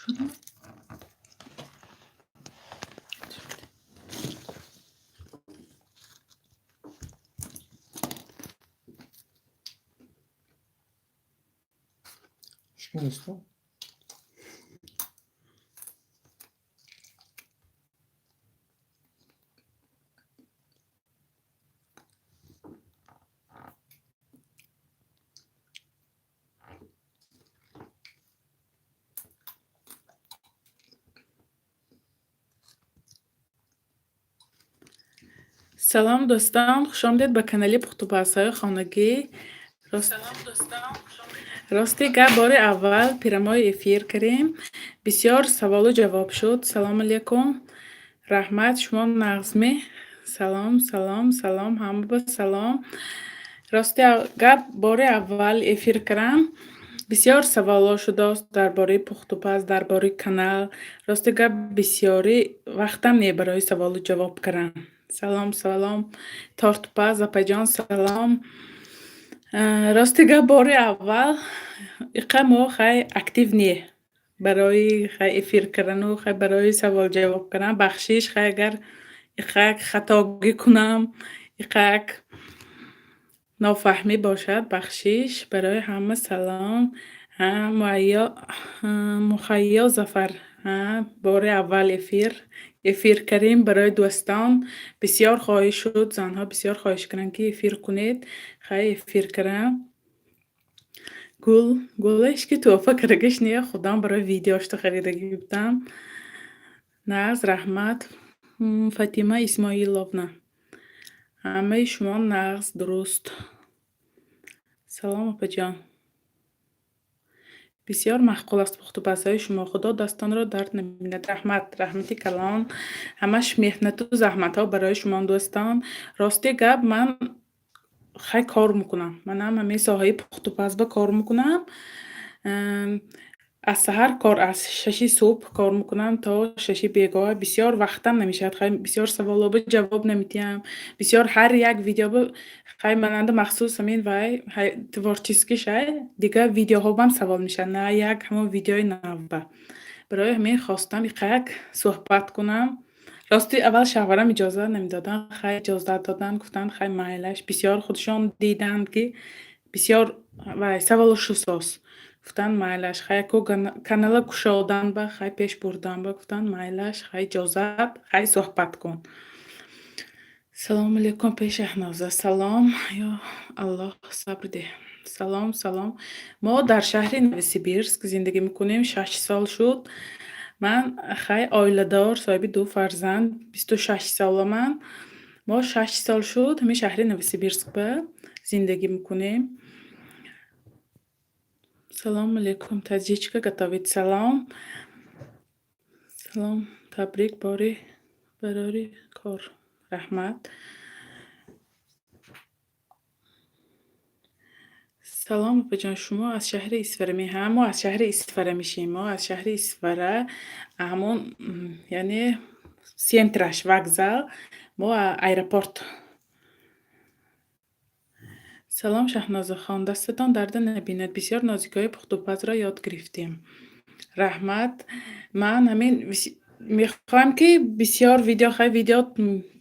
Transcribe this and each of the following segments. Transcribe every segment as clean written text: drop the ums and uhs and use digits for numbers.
Що там? Шкинисто. Салом, дӯстон, хушомадед ба канали пухтупазҳои хонагӣ. Рости гап, бори аввал прямой эфир кардем. Бисёр саволу ҷавоб шуд. Салом алейкум. Раҳмат, шумо нағзме? Салом, салом, салом, ҳама ба салом. Рости гап, бори аввал эфир кардам. Бисёр саволҳо шудааст дар бораи пухтупаз, дар бораи канал. Рости гап, бисёрӣ вақтам не барои саволу ҷавоб кардан. Салом, салом. Тортпаз, апаҷон, салом. Рости гап, бори аввал иқа мо хай актив не барои хай эфир кардану хай барои савол ҷавоб кардан. Бахшиш, хай агар иқак хатогӣ кунам, иқак нофаҳмӣ бошад, бахшиш. Барои ҳама салом. Муҳайё Зафар, бори аввал эфир кардем барои дӯстон. Бисёр хоҳиш шуд, занҳо бисёр хоҳиш карданд, ки эфир кунед. Хай, эфир кардам. Гул гулаш ки туҳфа кардагиш не, худам барои видеошто харидагӣ будам. Нағз, раҳмат. Фатима Исмоиловна. Ҳамаи шумо нағз, дуруст. Салом, апаҷон. Бисёр маъқул аст пухтупазҳои шумо. Худо дастонро дард набинад. Раҳмат, раҳмати калон. Ҳамаш меҳнату заҳматҳо барои шумо, дӯстон. Рости гап, ман хай кор мекунам. Манам ҳамин соҳаи пухтупазба кор мекунам. Аз саҳар кор, аз 6-и субҳ кор мекунам то 6-и бегоҳ. Бисёр вақтам намешавад. Хай, бисёр саволҳо ҷавоб намедиҳам. Бисёр ҳар як видео хай мананда махсус ҳамин вай творческий шай, дигар видеоҳобам савол мешавад, на як ҳамон видеои навба. Барои ҳамин хостам иқак суҳбат кунам. Рости, аввал шавҳарам иҷозат намедоданд, хай иҷозат доданд, гуфтанд, хай майлаш. Бисёр худшон диданд, ки бисёр вай саволу шусоз. Гуфтанд, майлаш, хай ку канала кушодан ба хай пеш бурдан ба гуфтанд, майлаш, хай иҷозат, хай суҳбат кун. Салому алейкум, пеш Шаҳноза. Салом, ё Аллоҳ, сабр деҳ. Салом, салом. Мо дар шаҳри Новосибирск зиндагӣ мекунем, 6 сол шуд. Ман хай оиладор, соҳиби ду фарзанд, 26 соламан. Мо 6 сол шуд ҳамин шаҳри Новосибирск ба зиндагӣ мекунем. Салому алейкум, таджичка готовит. Салом. Салом, табрик бори барори кор. Раҳмат. Салом, апаҷон, шумо аз шаҳри Исфара? Ҳа, мо аз шаҳри Исфара мешем. Мо аз шаҳри Исфара, ҳамон, яъне центраш вокзал, мо аэропорт. Салом, Шаҳнозахон, дастатон дарда набинад. Бисёр нозикиҳои пухтупазро ёд гирифтем. Раҳмат. Ман ҳамин мехоҳам, ки бисёр видео, хай видео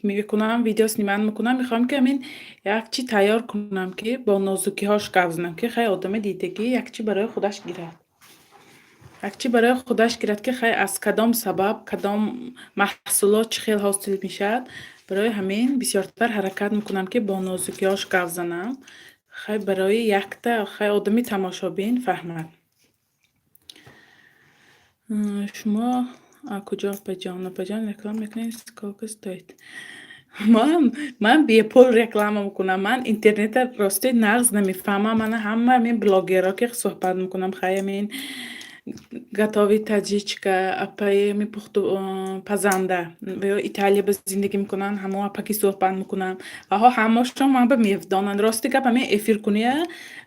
мекунам, видео снимать мекунам. Мехоҳам, ки ҳамин як чи тайёр кунам, ки бо нозукиҳош гап занам, ки хай одами дидагӣ як чи барои худаш гирад. Як чи барои худаш гирад, ки хай аз кадом сабаб, кадом маҳсулот чӣ хел ҳосил мешавад. Барои ҳамин бисёртар ҳаракат мекунам, ки бо нозукиҳош гап занам. Хай барои якта хай одами тамошобин фаҳмад. Шумо куҷо, апаҷон? Апаҷон, реклама мекунед, сколько стоит? Ман бепул реклама мекунам. Ман интернета рости нағз намефаҳмам. Мана ҳама ҳамин блогерҳо, ки суҳбат мекунам, хай ҳамин готовит таджичка, апаи ҳамин пухту пазанда ё Италия ба зиндагӣ мекунанд, ҳамон апа ки суҳбат мекунам. Ваҳо ҳамашон ман ба мефдонанд. Рости гап, ҳамин эфиркуния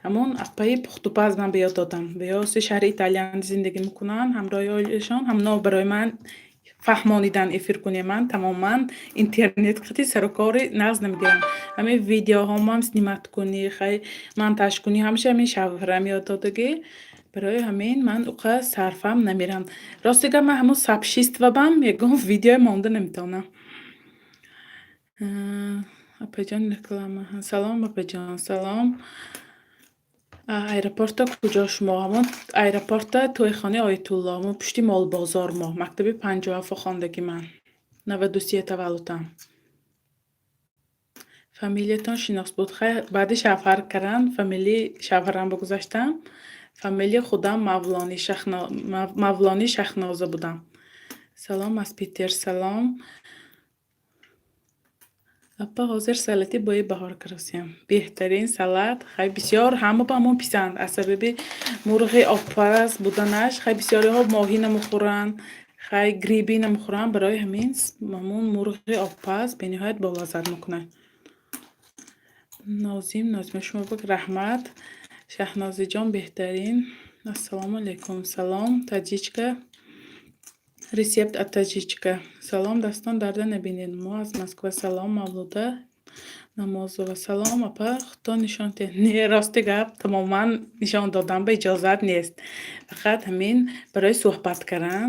ҳамон апаи пухтупаз ман ба ёд додам. Ё се шаҳри Италиян зиндагӣ мекунанд ҳамроҳи оилашон. Ҳамно барои ман фаҳмонидан эфиркуния. Ман тамоман интернет қати сару кори нағз намегирам. Ҳамин видеоҳомам снимать кунӣ, хай монтаж кунӣ, ҳамаша ҳамин шавҳарам ёд додагӣ. Барои ҳамин ман уқа сарфам намерам. Рости гап, ман ҳамун сообществобам ягон видеое монда наметавонам. Апаҷон, реклама. Салом, апаҷон, салом. Аэропорта куҷо шумо? Ҳамон аэропорта, тӯйхонаи Оятулло, ҳамон пушти молбозор мо. Мактаби 57 хондагӣ ман. 93 таваллудам. Фамилиятон шинос буд. Хайр, баъди шавҳар кардан фамилияи шавҳарамро гузаштам. Фамилияи худам Мавлонӣ Шахноза будам. Салом аз Питер, салом. Апа, ҳозир салати бӯи баҳор каросиям. Беҳтарин салат. Хай, бисёр ҳама ба ҳамон писанд. Аз сабаби мурғи обпаз буданаш, хай, бисёриҳо моҳӣ намехӯранд, хай, гриби намехӯранд. Барои ҳамин ҳамон мурғи обпаз бениҳоят болаззат мекунад. Нозим, Нозима, шумо бик раҳмат. Шаҳнозиҷон, беҳтарин. Ассалому алайкум. Салом, таджичка. Рецепт от таджичка. Салом, дастон дарда набинед. Мо аз Москва. Салом, Мавлуда Намозова. Салом, апа, худто нишон диҳед. Не, рости гап, тамоман нишон додан ба иҷозат нест. Фақат ҳамин барои суҳбат кардан.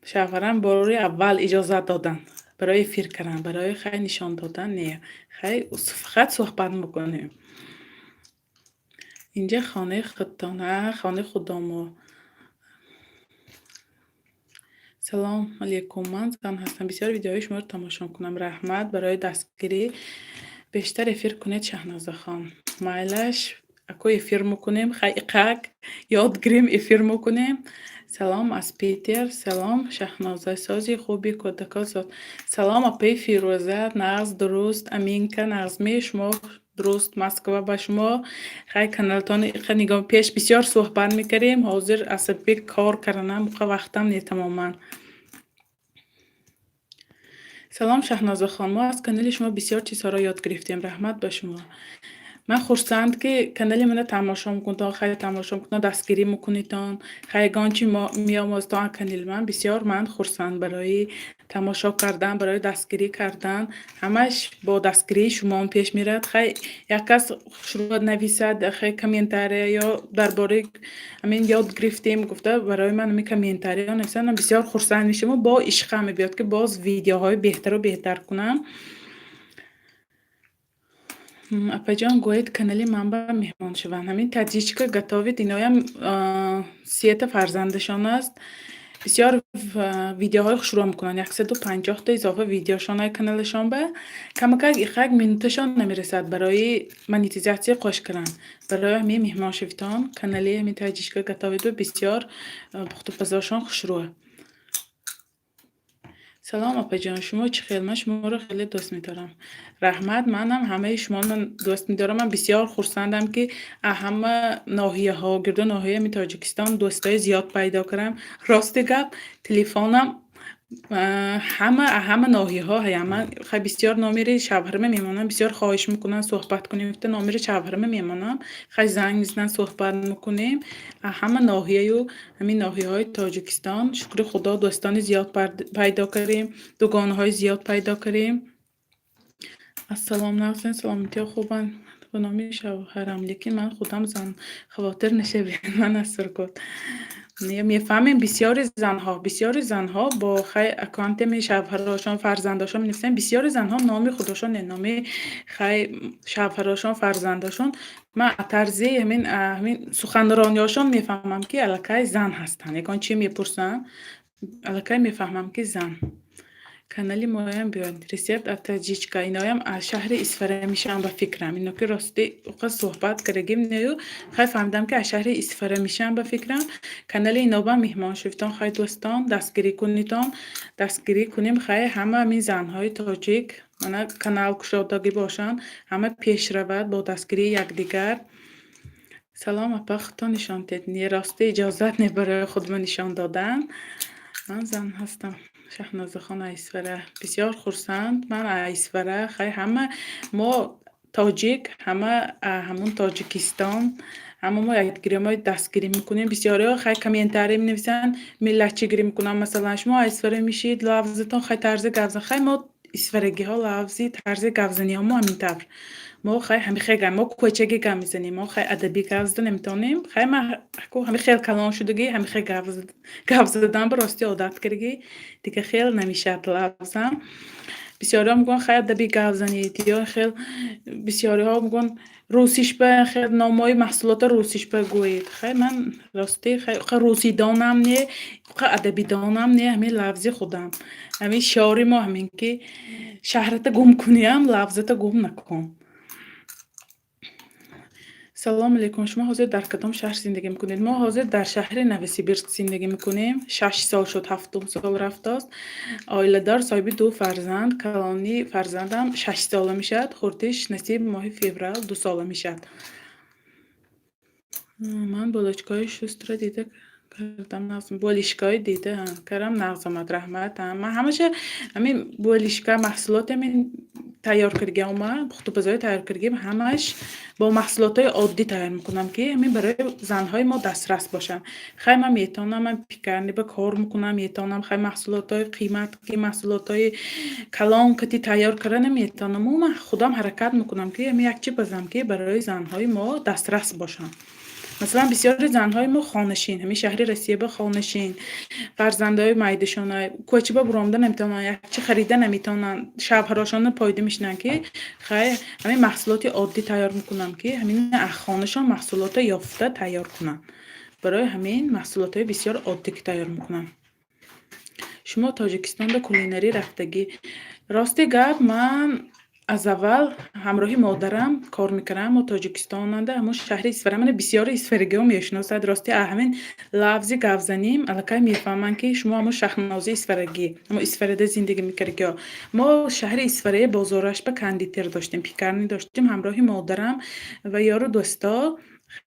Шавҳарам бори аввал иҷозат доданд. Барои эфир кардан, барои, хай, нишон додан не. Хай, фақат суҳбат мекунем. Инҷа хонаи худтон, хонаи худомо. Салом алейкум, ман зан ҳастам. Бисёр видеоҳои шуморо тамошо мекунам. Раҳмат барои дастгирӣ. Бештар эфир кунед, Шаҳнозахон. Майлаш, ако эфир мекунем, хай, иқак ёд гирем, эфир мекунем. Салом аз Питер. Салом, Шаҳноза. Сози хуби кӯдако соз. Салом, апаи Фирӯза. Нағз, дуруст. Аминка, нағзми шумо, дуруст. Москва ба шумо. Хай, каналтон иқа нигоҳ, пеш бисёр суҳбат мекардем, ҳозир аз сабаби кор карданам уқа вақтам не тамоман. Салом, Шаҳнозахон. Мо аз канали шумо бисёр чизҳоро ёд гирифтем. Раҳмат ба шумо. Ман хурсанд, ки канали мана тамошо мекунедон, хай, тамошо мекунед, дастгирӣ мекунедон. Хай, ягон чи меомӯзтон аз канали ман. Бисёр ман хурсанд барои тамошо кардан, барои дастгирӣ кардан. Ҳамаш бо дастгирии шумоам пеш меравад. Хай, як кас хушрӯ нависад, хай, комментария ё дар бораи ҳамин ёд гирифтем гуфта барои ман ҳамин комментария нависанд, ман бисёр хурсанд мешаваму бо ишқам мебиёд, ки боз видеоҳои беҳтару беҳтар кунам. Апаҷон, гӯед, канали ман ба меҳмон шаванд. Ҳамин таджичка готовит, иноям сета фарзандашон аст. Бисёр видеоҳои хушрӯ мекунанд. 150-та изофа видеошон ай каналашон ба. Камакак иқак минуташон намерасад барои монетизатсия қош кардан. Барои ҳамин меҳмон шавитон канали ҳамин таджичка готовит бисёр пухтупазошон хушрӯ. Салом, апаҷон, шумо чӣ хел? Ман шуморо хеле дӯст медорам. Раҳмат, манам ҳамаи шуморо дӯст медорам. Ман бисёр хурсандам, ки аз ҳама ноҳияҳо, гирду ноҳияи Тоҷикистон дӯстои зиёд пайдо кардам. Рости гап, телефонам ҳама аз ҳама ноҳияҳо ҳаям. Ман, хай, бисёр номери шавҳарама мемонам, бисёр хоҳиш мекунанд суҳбат кунем. Гуфта номери шавҳарама мемонам. Хай, занг мезананд, суҳбат мекунем. Аз ҳама ноҳияю ҳамин ноҳияҳои Тоҷикистон, шукри Худо, дӯстони зиёд пайдо кардем, дугонаҳои зиёд пайдо кардем. Ассалом, нағзен, саломатиҳо хубанд? Ба номи шавҳарам, лекин ман худам зан, хавотир нашавед, ман аз Сургут. Мефаҳмем, бисёри занҳо бо, хай, аккаунтами шавҳарошон, фарзандошон менависанд. Бисёри занҳо номи худошон не, номи, хай, шавҳарошон, фарзандошон. Ман тарзи ҳамин суханрониҳошон мефаҳмам, ки аллакай зан ҳастанд. Ягон чи мепурсанд, аллакай мефаҳмам, ки зан. Канали моям биёед. Рецепт от таджичка. Иноям аз шаҳри Исфара мешаванд, ба фикрам. Ино ки рости уқа суҳбат кардагим нею, хай, фаҳмидам, ки аз шаҳри Исфара мешаванд, ба фикрам. Канали инобам меҳмон шавитон, хай, дӯстон, дастгирӣ кунитон, дастгирӣ кунем, хай, ҳама ҳамин занҳои тоҷик мана канал кушодагӣ бошанд, ҳама пеш равад бо дастгирии якдигар. Салом, апа, худтон нишон диҳед. Не, рости иҷозат не барои худма нишон додан. Ман зан ҳастам. Шаҳнозахон аз Исфара. Бисёр хурсанд. Ман аз Исфара. Хай, ҳама мо тоҷик, ҳама ҳамун Тоҷикистон, ҳама мо якдигаро дастгирӣ мекунем. Бисёриҳо, хай, комментарий менависанд, миллатчигирӣ мекунанд. Масалан, шумо аз Исфара мешиед, лафзатон, хай, тарзи гап зан. Хай, мо исфарагиҳо лафзи тарзи гапзаниҳо мо ҳамин тавр. Мо хай ҳамихел гап, мо кӯчагӣ гап мезанем, мо хай адабӣ гап зада наметавонем. Хай ман ҳамин хел калон шудагӣ, ҳамихел гап задан ба ростӣ одат кардагӣ, дига хел намешавад лафзам. Бисёриҳо мегӯянд, хай адабӣ гап занед, ё хел бисёриҳо мегӯянд, русишба хел номҳои маҳсулотро русишба гӯед. Хай ман ростӣ хай русидонам не, адабидонам не, ҳамин лафзи худам. Ҳамин шиори мо ҳамин ки шаҳрата гум куниам, лафзата гум накун. Салом алейкум. Шумо ҳозир дар кадом шаҳр зиндагӣ мекунед? Мо ҳозир дар шаҳри Новосибирск зиндагӣ мекунем. 6 сол шуд, ҳафтум сол рафтааст. Оиладор, соҳиби ду фарзанд. Калони фарзандам 6 сола мешавад, хурдиш насиб моҳи феврал 2 сола мешавад. Ман булочкаҳои шустро дида кардам нағз, болишкаҳои дида кардам, нағз омад, раҳмат. Ман ҳамаша ҳамин болишка маҳсулоти ҳамин тайёр кардагиам, пухтупазҳои тайёр кардагиам, ҳамаш бо маҳсулотҳои оддӣ тайёр мекунам, ки ҳамин барои занҳои мо дастрас бошанд. Хай ман метавонам, ман пекарня ба кор мекунам, метавонам хай маҳсулотҳои қимат, ки маҳсулотҳои калон кати тайёр карда наметавонаму ман худам ҳаракат мекунам, ки ҳамин як чи пазам, ки барои занҳои мо дастрас бошанд. Масалан, бисёри занҳои мо хонашин, ҳамин шаҳри Россия ба хонашин, фарзандои майдашона кӯча буромада наметавонанд, якчи харида наметавонанд, шавҳарошонро пойда мешинанд, ки хай ҳамин маҳсулоти оддӣ тайёр мекунам, ки ҳамин аз хонашон маҳсулотро ёфта тайёр кунанд. Барои ҳамин маҳсулотҳои бисёр оддӣ ки тайёр мекунам. Шумо Тоҷикистонда кулинарӣ рафтагӣ? Рости гап, ман аз аввал ҳамроҳи модарам кор мекардам. Мо Тоҷикистонанда, ҳамон шаҳри Исфара. Мана бисёри исфарагиҳо мешиносад. Рости, ҳамин лафзи гапзаним аллакай мефаҳманд, ки шумо ҳамон Шаҳнозии исфарагӣ, ҳамон Исфарада зиндагӣ мекардагиҳо. Мо шаҳри Исфарае бозорашба кондитер доштем, пекарня доштем. Ҳамроҳи модарам ва ёру дӯсто,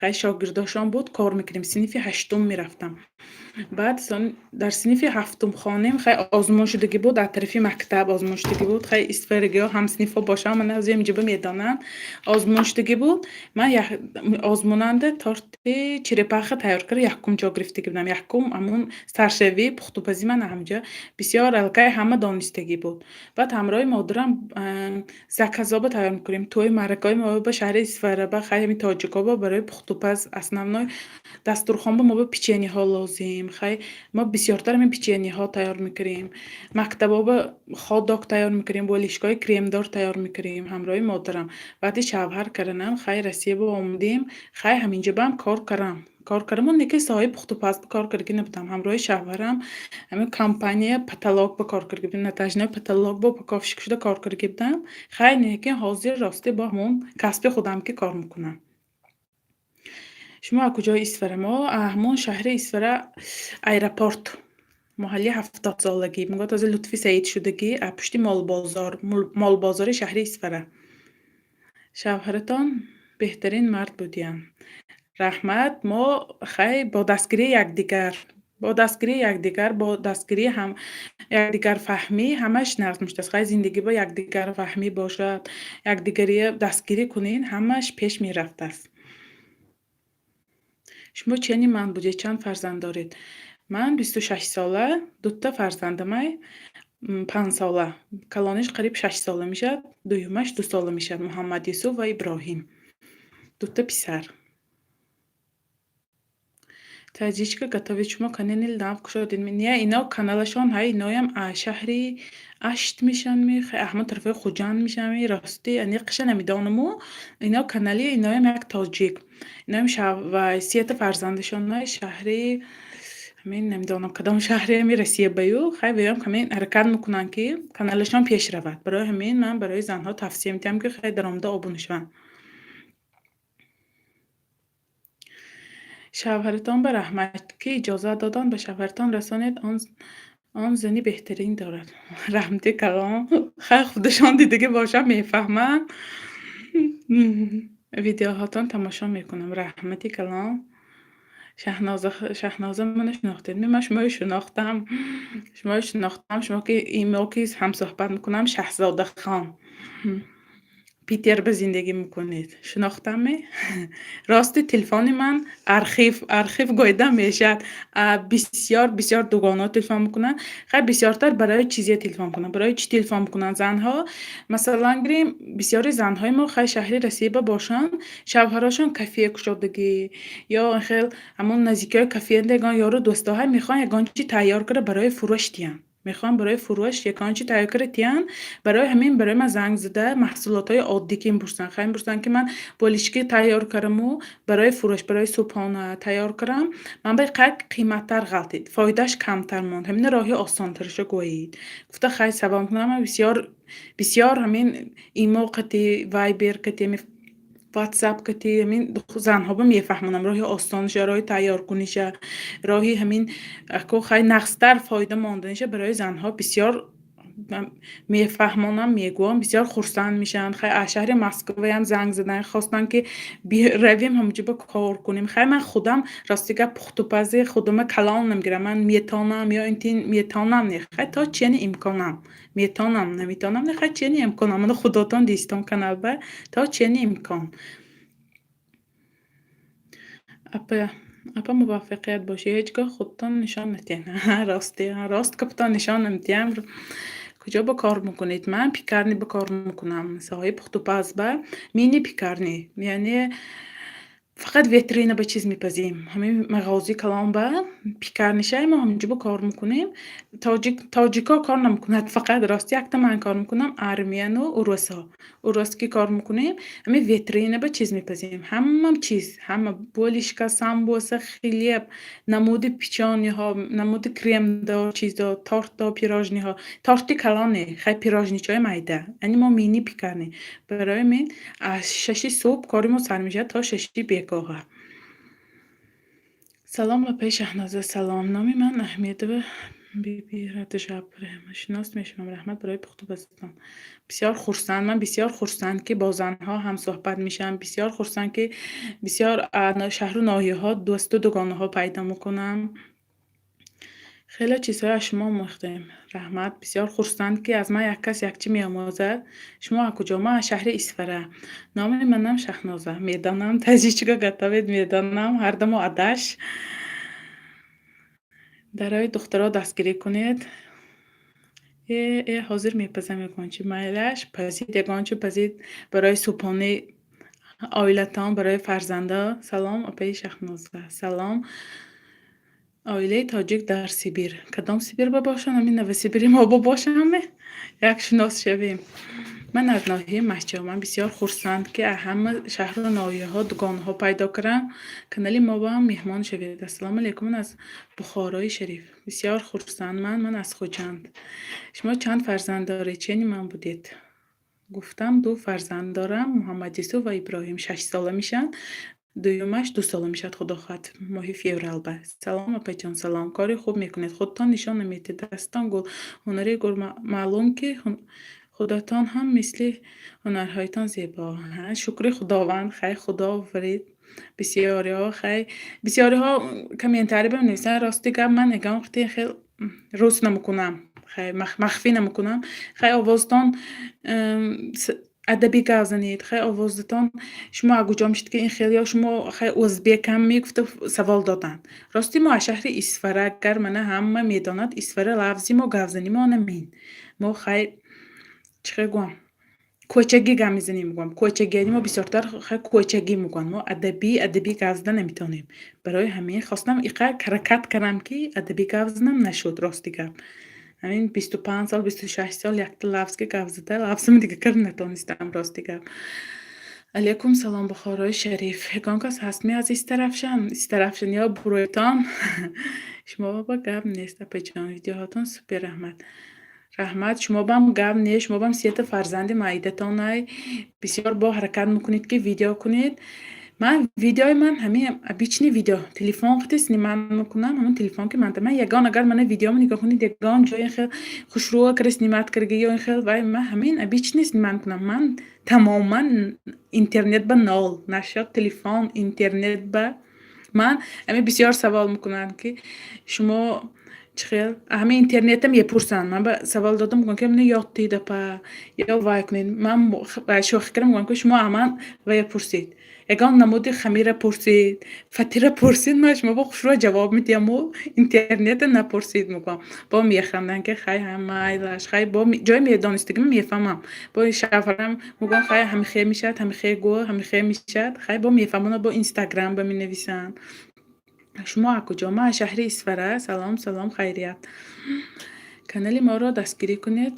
хай шогирдошон буд, кор мекардем. Синфи ҳаштум мерафтам. Баъд дар синфи ҳафтум хонем, хай озмун шудагӣ буд, аз тарафи мактаб озмун шудагӣ буд. Хай исфарагиҳо ҳамсинфҳо бошанд, мана ҳозир инҷоба медонанд. Озмун шудагӣ буд. Ман озмунанда торти черепаха тайёр карда, якум ҷо гирифтагӣ будам. Якум ҳамун саршавии пухтупазӣ ман ҳамҷо бисёр аллакай ҳама донистагӣ буд. Баъд ҳамроҳи модарам заказоба тайёр мекунем. Тӯи маъракаҳои мо ба шаҳри Исфараба, хай ҳамин тоҷикҳо барои пухтупаз основной дастурхонба мо ба печеньеҳо лозим. Хай мо бисёртар ҳамин печеньеҳо тайёр мекунем. Мактабҳо хот-дог тайёр мекунем, болишкоҳои кремдор тайёр мекунем ҳамроҳи модарам. Баъди шавҳар карданам, хай Россия ба омадем, хай ҳаминҷобаам кор кардам. Кор кардаму не ки соҳаи пухтупаз кор кардагӣ набудам. Ҳамроҳи шавҳарам ҳамин компания потолок ба кор кардагӣ будем. Натяжной потолок бо упаковщик шуда кор кардагӣ будам. Хай лекин ҳозир ростӣ бо ҳамон касби худам ки кор мекунам. Шумо аз куҷои Исфара? Мо ҳамон шаҳри Исфара, аэропорт, маҳалли 70-солагӣ. Мегӯяд, ҳозир Лутфи Саид шудагӣ, аз пушти молбозор, молбозори шаҳри Исфара. Шавҳаратон беҳтарин мард будиянд. Раҳмат. Мо хай бо дастгирии якдигар, бо дастгирии ҳам якдигарфаҳмӣ ҳамаш нағз мешудааст. Хай зиндагӣ бо якдигарфаҳмӣ бошад, якдигария дастгирӣ кунед, ҳамаш пеш мерафтааст. Шумо чени ман будед, чанд фарзанд доред? Ман 26-сола, дута фарзандамай, 5-сола. Калониш қариб 6 сола мешавад, дуюмаш 2 сола мешавад. Муҳаммад Юсуф ва Иброҳим. Дута писар. Таҷичка готовит. Шумо канали нав кушодед? Не, ино каналашон ҳай, иноям шаҳри Ашт мешаванд, ҳамон тарафҳои Хуҷанд мешаванд. Рости аниқаша намедонаму. Ино канали иноям як тоҷик. Иноям сета фарзандашонай шаҳри ҳамин намедонам кадом шаҳре ҳами Россия баю. Хай веям ҳамин ҳаракат мекунанд, ки каналашон пеш равад. Барои ҳамин ман барои занҳо тавсия медиҳам, ки хай даромада обуна шаванд. Шавҳаратон ба раҳмат, ки иҷозат доданд ба шавҳаратон расонед, он зани беҳтарин дорад. Раҳмати калон. Хай худашон дидагӣ бошанд, мефаҳманд. Видеоҳотон тамошо мекунам. Раҳмати калон. Шаҳноза, Шаҳноза, мана шинохтед? Ман шуморо шинохтам. Шуморо шинохтам. Шумо ки имо ки ҳамсӯҳбат мекунам, Шаҳзодахон. Питер ба зиндагӣ мекунед. Шинохтаме? Рости, телефони ман архив гоида мешавад. Бисёр бисёр дугонаҳо телефон мекунанд. Хай, бисёртар барои чизе телефон кунанд. Барои чӣ телефон мекунанд занҳо? Масалан, гирем, бисёри занҳои мо, хай, шаҳри Россия ба бошанд, шавҳарашон кафе кушодагӣ ё хел ҳамон наздикиҳои кафеанда ягон ёру дӯстоҳо мехоҳанд ягон чи тайёр карда барои фурӯш диҳанд. Мехоҳанд барои фурӯш ягон чи тайёр карда диҳанд. Барои ҳамин барои ман занг зада, маҳсулотҳои оддӣ ки мепурсанд. Хай, мепурсанд, ки ман болишки тайёр кардаму барои фурӯш, барои субҳона тайёр кардам, ман ба қак қиматтар ғалтид, фоидааш камтар монд. Ҳамина роҳи осонтарашо гӯед. Гуфта, хай, савол мекунам. Ман бисёр бисёр ҳамин имо қати, Вайбер қати, Ватсап қати ҳамин занҳоба мефаҳмонам роҳи осониша, роҳи тайёркуниша, роҳи ҳамин ко, хай, нағзтар фоида монданиша барои занҳо бисёр мефаҳмонам, мегӯям, бисёр хурсанд мешаванд. Хай, аз шаҳри Москваям занг заданд, хостанд, ки равем, ҳамонҷо ба кор кунем. Хай, ман худам, рости гап, пухтупази худама калон намегирам. Ман метонам ё интин метонам не, хай, то чени имконам. Метонам, наметонам не, хай, чени имконам. Мана, худотон дистон каналба то чени имкон. Апа, апа, муваффақият бошӣ. Ҳеҷ гоҳ худтон нишон надиҳед. Рости, рост гуфтон, нишон намедиҳам. Куҷо ба кор мекунед? Ман пекарня ба кор мекунам. Соҳаи пухтупаз ба мини пекарня. Яъне фақат витрина ба чиз мепазем. Ҳамин мағозаи калон ба пекарня шай, мо ҳаминҷо ба кор мекунем. Тоҷикҳо кор намекунад, фақат, рости, якта ман кор мекунам, армияну урусҳо. Урус ки кор мекунем, ҳамин витрина ба чиз мепазем. Ҳама чиз, ҳама булочка, самбуса, хлеб, намуди печенье ҳо, намуди кремдо, чизо, тортҳо, пирожный ҳо. Торти калон не, хай, пирожный чои майда. Яъне мо мини пекарня. Барои ҳамин аз 6-и субҳ кори мо сар мешавад то 6-и бегоҳа. Салом, апаи Шаҳноза, салом. Номи ман Аҳмедова Биби Раджаб. Шинос мешавам. Раҳмат барои пухтупазтон. Бисёр хурсанд, ман бисёр хурсанд, ки бо занҳо ҳамсӯҳбат мешавам. Бисёр хурсанд, ки бисёр шаҳру ноҳияҳо дӯсту дугонаҳо пайдо мекунам. Хеле чизҳое аз шумо омӯхтем. Раҳмат. Бисёр хурсанд, ки аз ман як кас як чӣ меомӯзад. Шумо аз куҷо? Ман аз шаҳри Исфара. Номи манам Шаҳноза. Медонам, таҷичка готовить медонам. Ҳардамо адаш. Дарои духтаро дастгирӣ кунед. Э, э, ҳозир мепазам ягон чи. Майлаш, пазид, ягон чи пазид барои субҳонаи оилатон, барои фарзандо. Салом, апаи Шаҳноза. Салом. Оилаи тоҷик дар Сибир. Кадом Сибир ба бошанд? Ҳамин Новосибири мо ба бошандме? Як шинос шавем. Ман аз ноҳияи Мастчоҳ. Ман бисёр хурсанд, ки аз ҳама шаҳру ноҳияҳо дугонаҳо пайдо кардам. Канали мо ба ҳам меҳмон шавед. Ассалому алайкум, ман аз Бухорои Шариф. Бисёр хурсанд ман, ман аз Хуҷанд. Шумо чанд фарзанд доред? Чени ман будед? Гуфтам, ду фарзанд дорам, Муҳаммадюсуф ва Иброҳим, 6-сола мешаванд. Дуюмаш 2-сола мешавад, худо хоҳад, моҳи феврал ба. Салом, апаҷон, салом. Кори хуб мекунед. Худтон нишон намедиҳед. Дастон гул. Ҳунари гул, маълум, ки худатон ҳам мисли ҳунарҳоятон зебо. Шукри Худованд, хай, Худо офарид. Бисёриҳо, хай, бисёриҳо комментарий менависанд. Рости гап, ман ягон вақте хел рӯз намекунам. Хай, махфӣ намекунам. Хай, овозатон адабӣ гап занед, хай, овозатон, шумо аз куҷо мешед, ки ин хел, ё шумо, хай, ӯзбекам мегуфта савол доданд. Рости, мо аз шаҳри Исфара, агар мана ҳама медонад, Исфара лафзи мо, гапзанӣ мо намин. Мо, хай, чӣ хел гӯям, кӯчагӣ гап мезанем, мегӯям. Кӯчагӣ, яъне мо бисёртар, хай, кӯчагӣ мегӯянд. Мо адабӣ гап зада наметавонем. Барои ҳамин хостам иқадр ҳаракат кардам, ки адабӣ гап занам, нашуд, рости гап. Ҳамин 25 сол, 26 сол якта лафз ки гап зада, лафзам дига карда натонистам, рости гап. Алайкум салом, Бухорои Шариф. Ягон кас ҳастми аз Истаравшан? Истаравшан ё буройтон? Шумо ба гап нест, апаҷон. Видеоҳотон супер, раҳмат. Раҳмат, шумо бам гап нест, шумо бам сета фарзанди маидатонай. Бисёр бо ҳаракат мекунед, ки видео кунед. Ман видеои ман ҳамин обычный видео. Телефон қити снимать мекунам, ҳамон телефон ки ман ягон, агар мана видеомо нигоҳ кунед, ягон ҷои хел хушрӯ карда снимать карда ё ин хел вай, ман ҳамин обычный снимать мекунам. Ман тамоман интернет ба нол, нашод телефон, интернет ба ман ҳамин бисёр савол мекунанд, ки шумо Чӣ хел? Ҳамин интернета мепурсанд. Ман ба савол додам, мегӯям, ки мина ёд диҳед, апа, ё вай кунед. Ман шӯхӣ кардам, мегӯям, ки шумо аман вая пурсед. Ягон намуди хамира пурсед, фатира пурсед, ман шумо бо хушрӯ ҷавоб медиҳаму интернета напурсед, мегӯям. Бо механданд, ки хай, ҳа, майлаш, хай, бо ҷои медонистагима мефаҳмам. Бо шавҳарам мегӯям, хай, ҳамихе мешавад, ҳамихе гӯ, ҳамихе мешавад. Хай, бо мефаҳмонад, бо Инстаграм ба менависанд. Шумо аз куҷо? Ман аз шаҳри Исфара. Салом, салом, хайрият. Канали моро дастгирӣ кунед.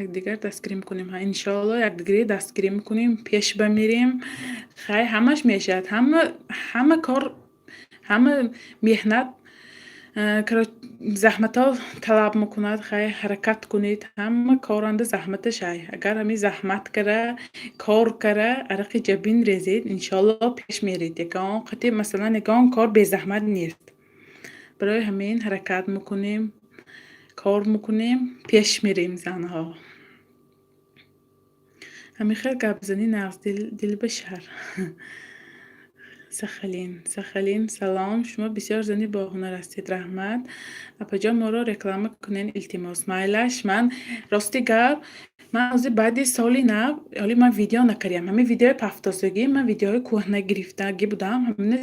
Якдигар дастгирӣ мекунем. Ҳа, иншоалло, якдигарӣ дастгирӣ мекунем, пеш ба мерем. Хай, ҳамаш мешавад. Ҳама кор, ҳама меҳнат заҳматҳо талаб мекунад. Хай, ҳаракат кунед. Ҳама коранда заҳматаш ай. Агар ҳамин заҳмат кара, кор кара, арақи ҷабин резед, иншоалло, пеш меред. Ягон қати, масалан, ягон кор безаҳмат нест. Барои ҳамин ҳаракат мекунем, кор мекунем, пеш мерем, занҳо. Ҳамин хел гапзанӣ нағз, дилбашар. Сахалин, Сахалин, салом. Шумо бисёр зани боҳунар ҳастед, раҳмат. Апаҷон, моро реклама кунед, илтимос. Майлаш, ман рости гап, ман ҳозир баъди соли нав ҳоли ман видео накардам. Ҳамин видеои пафтосагӣ, ман видеоҳои кӯҳна гирифтагӣ будам. Ҳамина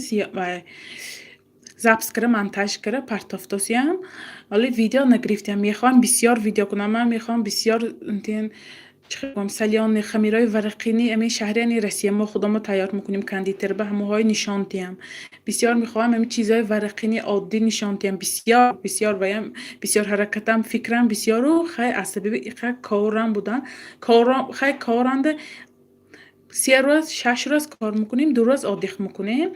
запись кара, монтаж кара, партофтосиям. Ҳоли видео нагирифтам. Мехоҳам бисёр видео кунам. Ман мехоҳам бисёр чӣ гӯям, солёный хамирҳои варақини ҳамин шаҳри Россия мо худомо тайёр мекунем, кондитер ба ҳамоҳои нишон диҳам. Бисёр мехоҳам ҳамин чизҳои варақини оддӣ нишон диҳам. Бисёр, бисёр ваям бисёр ҳаракатам, фикрам бисёру хай, аз сабаби иқа корам будан. Хай, коранда 3 рӯз, 6 рӯз кор мекунем, 2 рӯз отдых мекунем.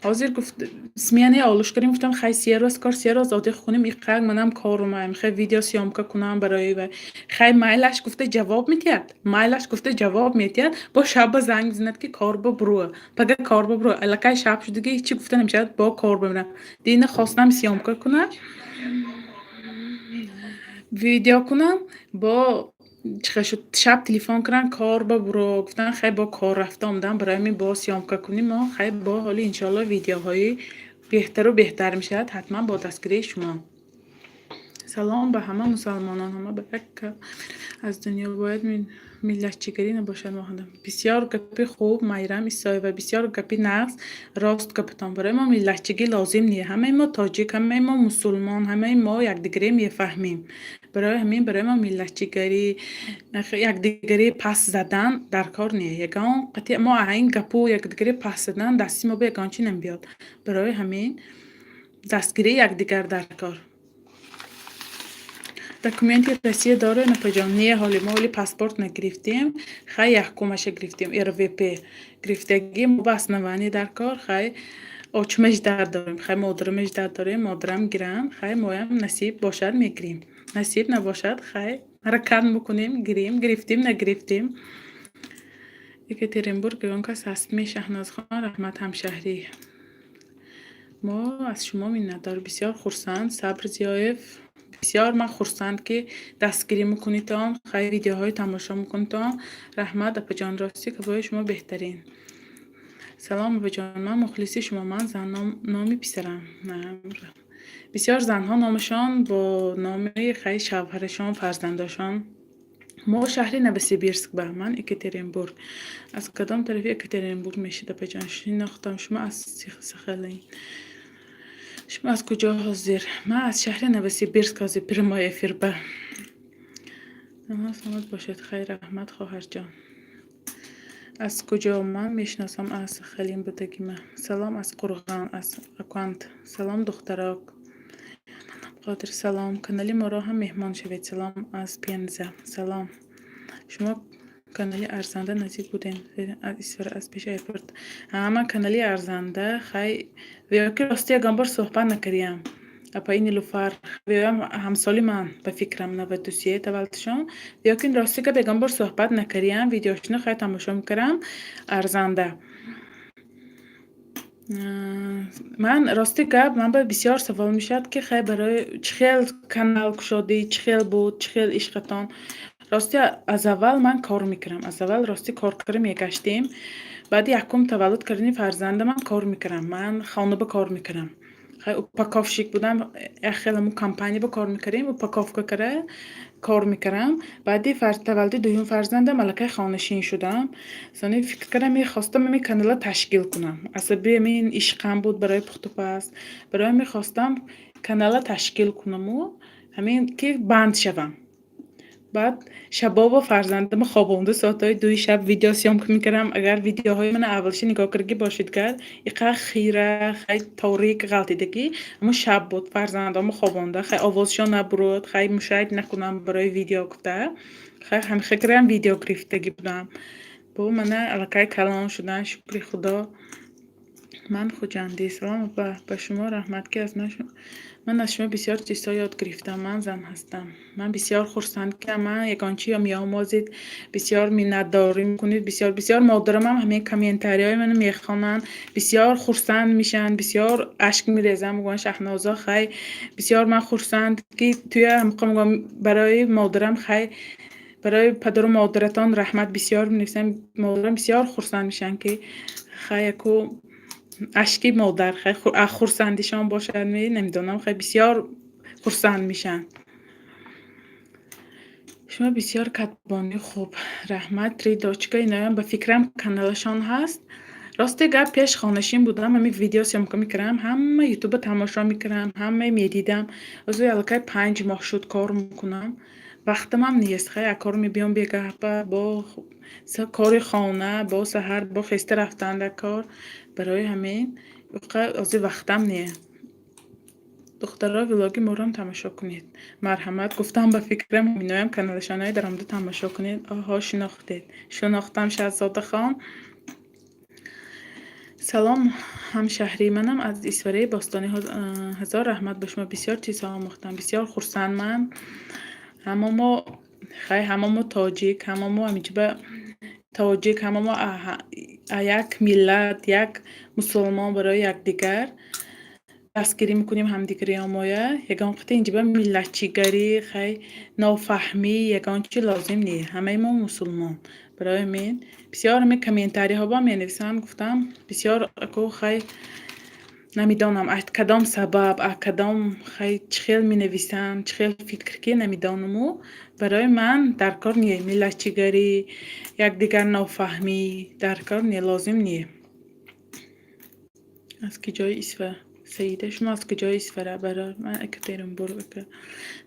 Ҳозир гуфт, сменаи олуш кардем, гуфтам, хай, 3 рӯз кор, 3 рӯз отдых кунем, иқак манам корумаем, хай, видеосъёмка кунам барои вай. Хай, майлаш гуфта ҷавоб медиҳад, майлаш гуфта ҷавоб медиҳад, бо шаба занг мезанад, ки кор ба буро, пага кор ба буро. Аллакай шаб шудиги, ҳечи гуфта намешавад, бо кор бимирам. Дина хостам съёмка кунам, видео кунам, бо чӣ шуд, шаб телефон карданд, кор ба буро гуфтанд. Хай, бо кор рафта омадам, барои ҳамин бо съёмка кунем мо. Хай, бо ҳоли иншоалло, видеоҳои беҳтару беҳтар мешавад, ҳатман бо дастгирии шумо. Салом ба ҳама мусалмонон, ҳама ба як аз дунё бояд миллатчигарӣ набошад. Бисёр гапи хуб, Майрам Исоева, бисёр гапи нағз, рост гапатон. Барои мо миллатчигӣ лозим не. Ҳамаи мо тоҷик, ҳамаи мо мусулмон, ҳамаи мо якдигарӣ мефаҳмем. Барои ҳамин барои мо миллатчигарӣ, якдигарӣ пас задан дар кор не. Ягон қатъи мо ин гапу якдигарӣ пас задан дасти мо ба ягон чӣ намебиёд. Барои ҳамин дастгирии якдигар дар кор. Документи Россия доред, апаҷон? Не, ҳоли мо ҳоли паспорт нагирифтем. Хай, якумаша гирифтем, РВП гирифтагӣ, мо ба основание дар кор. Хай, очумаш дар дорем, хай, модарамаш дар дорем, модарам гиранд, хай, моям насиб бошад, мегирем. Насиб набошад, хай, ҳаракат мекунем, гирем, гирифтем, нагирифтем. Екатеринбург ягон кас ҳастми? Шаҳнозхон, раҳмат, ҳамшаҳрӣ. Мо аз шумо миннатдор, бисёр хурсанд. Сабр Зиёев, бисёр ман хурсанд, ки дастгирӣ мекунитон, хай, видеоҳои тамошо мекунитон. Раҳмат, апаҷон, ростӣ гапҳои шумо беҳтарин. Салом, апаҷон, ман мухлиси шумо, ман зан, номи писарам. Бисёр занҳо номашон бо номи, хай, шавҳарашон, фарзандошон. Мо шаҳри Новосибирск ба, ман Екатеринбург. Аз кадом тарафи Екатеринбург мешид, апаҷон? Шинохтам, шумо аз Сахалин. Шумо аз куҷо ҳозир? Ман аз шаҳри Новосибирск ҳозир прямой эфир ба. Саломат бошед, хайр, раҳмат, хоҳарҷон. Аз куҷо? Ман мешиносам, аз Сахалин будагима. Салом аз Қурғон, аз Акант. Салом, духтарок. Қодир, салом. Канали моро ҳам меҳмон шавед. Салом аз Пенза. Салом. Шумо канали арзанда наздик будем. Аз Исфара, аз пеши аэропорт. Ҳа, ман канали арзанда, хай, ки рости ягон бор суҳбат накардиям. Апаи Нилуфар, веям ҳамсоли ман, ба фикрам, 93 таваллудшон. Ёки рости гап, ягон бор суҳбат накардиям, видеошоно, хай, тамошо мекардам. Арзанда. Ман, рости гап, ман ба бисёр савол мешавад, ки хай, барои чӣ хел канал кушодӣ, чӣ хел буд, чӣ хел ишқатон. Рости, аз аввал ман кор мекардам. Аз аввал, рости, кор карда мегаштем. Баъди якум таваллуд кардани фарзандамам кор мекардам. Ман хона ба кор мекардам. Хай, упаковщик будам, як хел ҳамун компания ба кор мекардем, упаковка кара кор мекардам. Баъди таваллуди дуюм фарзандам аллакай хонашин шудам. Сони фикр кардам, мехостам ҳамин канала ташкил кунам. Асаби ҳамин ишқам буд барои пухтупаз. Барои мехостам канала ташкил кунаму ҳамин ки банд шавам. Баъд шабобо фарзандама хобонда, соатҳои 2-и шаб видео съёмка мекардам. Агар видеоҳои мана аввалша нигоҳ кардагӣ бошед, гар иқадр хира, хай, торик ғалтидагӣ, ҳамун шаб буд, фарзандомо хобонда, хай, овозшон набуруд, хай, мушайд накунам барои видео гуфта, хай, ҳамихел кардам, видео гирифтагӣ будам. Бо мана аллакай калон шудан, шукри Худо. Ман хуҷандӣ. Салом апа, ба шумо раҳмат, ки аз ман аз шумо бисёр чизҳо ёд гирифтам. Ман зан ҳастам. Ман бисёр хурсанд, ки ман ягон чи меомӯзед, бисёр миннатдорӣ мекунед, бисёр бисёр. Модарамам ҳамин комментариҳои маро мехонанд, бисёр хурсанд мешаванд, бисёр ашк мерезанд, мегӯянд: «Шаҳнозо, хай, бисёр ман хурсанд, ки туя мегӯям барои модарам, хай, барои падару модаратон раҳмат бисёр менависам». Модарам бисёр хурсанд мешаванд, ки хай, яку ашки модар, хай, хурсандишон бошад, намедонам, хай, бисёр хурсанд мешаванд. Шумо бисёр катбони хуб, раҳмат. Три дочка, иноям ба фикрам, каналашон ҳаст. Рости гап, пеш хонашин будам, ҳамин видео съёмка мекардам, ҳама ютуба тамошо мекардам, ҳама медидам. Ҳозир аллакай 5 моҳ шуд кор мекунам. Вақтамам нест, хай, аз кор мебиём бегаҳба, бо кори хона, бо саҳар бо хеста рафтан дар кор. Барои ҳамин ҳозир вақтам не. Духтаро, влоги моро тамошо кунед. Марҳамат, гуфтам, ба фикрам, ҳаминоям каналашонаи даромада тамошо кунед. Оҳо, шинохтед. Шинохтам, Шаҳзодахон. Салом, ҳамшаҳрӣ, манам аз Исфараи бостонӣ. Ҳазор раҳмат ба шумо, бисёр чизҳо омӯхтам, бисёр хурсанд ман. Ҳама мо, хай, ҳама мо тоҷик, ҳама мо ҳаминҷоба тоҷик, ҳама мо як миллат, як мусулмон, барои якдигар дастгирӣ мекунем ҳамдигариёмоя. Ягон қити инҷоба миллатчигарӣ, хай, нофаҳмӣ, ягон чи лозим не. Ҳамаи мо мусулмон. Барои ҳамин бисёр ҳамин комментариҳо ба менависанд, гуфтам, бисёр аку, хай, намедонам, аз кадом сабаб, аз кадом, хай, чӣ хел менависанд, чӣ хел фикр ки намедонаму. Барои ман дар кор не миллатчигарӣ, якдигар нофаҳмӣ дар кор не, лозим не. Аз куҷои Исфара? Саида, шумо аз куҷои Исфара? Барор, ман Екатеринбург. Ака.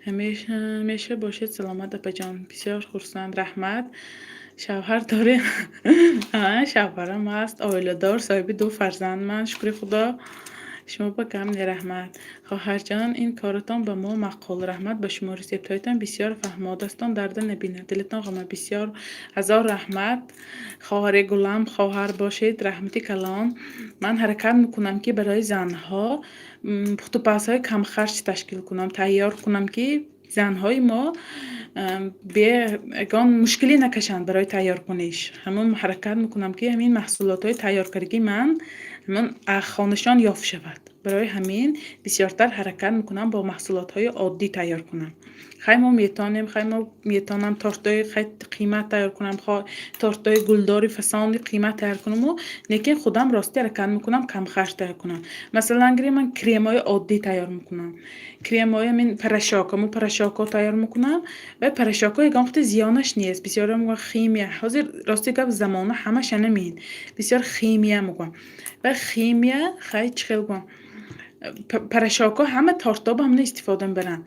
Ҳамеша бошед саломат, апаҷон. Бисёр хурсанд, раҳмат. Шавҳар доред? Шавҳарам ҳаст, оиладор, соҳиби ду фарзанд ман, шукри Худо. Шумо ба кам не, раҳмат. Хоҳарҷон, ин коратон ба мо маъқул. Раҳмат ба шумо, рецептҳоятон бисёр фаҳмодастон, дарда набинад дилатон ғама. Бисёр ҳазор раҳмат. Хоҳари гулам, хоҳар бошед, раҳмати калон. Ман ҳаракат мекунам, ки барои занҳо пухтупазҳои камхарҷ ташкил кунам, тайёр кунам, ки занҳои мо бе ягон мушкилӣ накашанд барои тайёркуниш. Ҳамон ҳаракат мекунам, ки ҳамин маҳсулотҳои тайёркардагии ман ҳамон хонашон ёфт шавад. Барои ҳамин бисёртар ҳаракат мекунам, бо маҳсулотҳои оддӣ тайёр кунам. Хай, мо метавонем, хай, мо метавонам тортҳои, хай, қимат тайёр кунам, тортҳои гулдори фасони қимат тайёр кунаму, лекин худам ростӣ ҳаракат мекунам камхарҷ тайёр кунам. Масалан, гирем, ман кремҳои оддӣ тайёр мекунам. Кремҳои ҳамин порошок, ҳамун порошокҳо тайёр мекунам ва порошокҳо ягон қити зиёнаш нест. Бисёриҳо мегӯянд химия. Ҳозир, рости гап, замона ҳамаша намин. Бисёр химия мегӯянд. Ва химия, хай, чӣ хел гӯям, порошокҳо ҳама тортҳо ба ҳамина истифода мебаранд.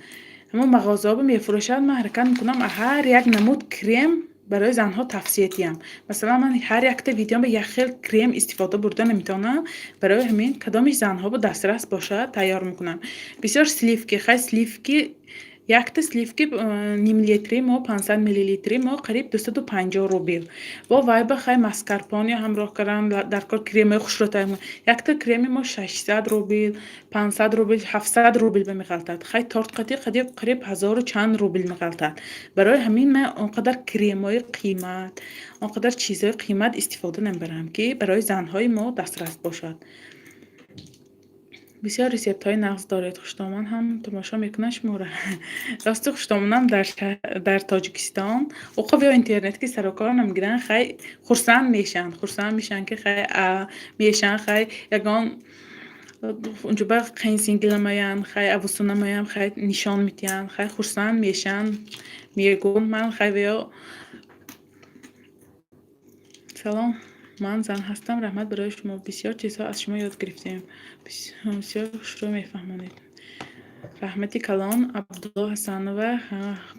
Ҳамон мағозаҳо мефурӯшанд. Ман ҳаракат мекунам ҳар як намуд крем барои занҳо тавсия диҳам. Масалан, ман ҳар якта видеом ба як хел крем истифода бурда наметавонам. Барои ҳамин кадомиш занҳо ба дастрас бошад, тайёр мекунам. Бисёр сливки, хай, сливки, якта сливки нимлитри мо, 500 миллилитри мо қариб 250 рубл. Бо вай ба, хай, маскарпоне ҳамроҳ кардан дар кор, кремҳои хушро тайёр мекунам. Якта креми мо 600 рубл, 500 рубл, 700 рубл меғалтад. Хай, торт қатӣ қариб ҳазору чанд рубл меғалтад. Барои ҳамин ман он қадар кремҳои қимат, он қадар чизҳои қимат истифода намебарам, ки барои занҳои мо дастрас бошад. Бисёр рецептҳои нағз доред. Хуштоман ҳам тамошо мекунад шуморо. Рости, хуштомонам дар Тоҷикистон оқо ё интернет ки сарукор намегиранд, хай, хурсанд мешаванд, хурсанд мешаванд, ки хай, мешаванд, хай, ягон Унҷо ба қайнсингиламаян, хай авусунамаям, хай нишон метиҳанд, хай хурсанд мешаванд. Мегӯм ман хай веё. Салом, ман зан ҳастам. Раҳмат барои шумо. Бисёр чизҳо аз шумо ёд гирифтем. Бисёр хушрӯ мефаҳмонед. Раҳмати калон, Абдулло Ҳасанова,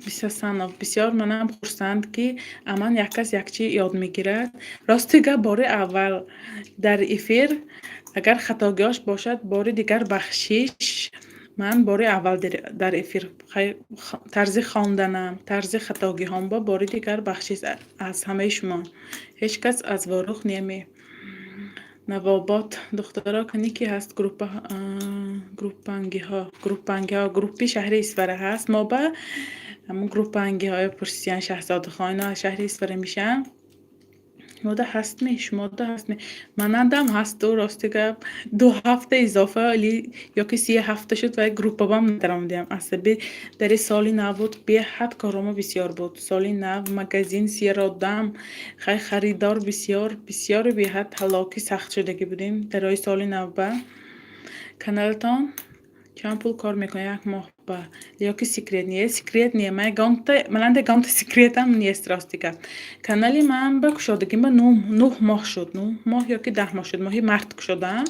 Ҳасанов. Бисёр манам хурсанд, ки аман як кас як чӣ ёд мегирад. Рости гап, бори аввал дар эфир, агар хатогиҳош бошад, бори дигар бахшиш. Ман бори аввал дар эфир тарзи хонданам, тарзи хатогиҳом бо бори дигар бахшиш аз ҳамаи шумо. Ҳеҷ кас аз Ворух неме. Навобод духтаро, кани ки ҳаст группангиҳо, группангиҳо, группи шаҳри Исфара ҳаст. Мо ба ҳамун группангиҳои пурсиян, Шаҳзодахон, ино аз шаҳри Исфара мешаванд. Шумода ҳастме? Шумода ҳастме? Манандам ҳасту, рости гап, 2 ҳафта изофа или ёки 3 ҳафта шуд ва группабам надаромадиам. Асаби дари соли нав буд, беҳад коромо бисёр буд. Соли нав, магазин серодам, хай харидор бисёр, бисёру беҳад ҳалоки сахт шудагӣ будем дарои соли навба. Каналтон чанд пул кор мекунад як моҳ ба ёки секрет не? Секрет не, ман ягонта, мананда ягонта секретам нест, рости гап. Канали ман ба кушодагим ба 9 моҳ шуд, 9 моҳ ёки 10 моҳ шуд. Моҳи март кушодаам.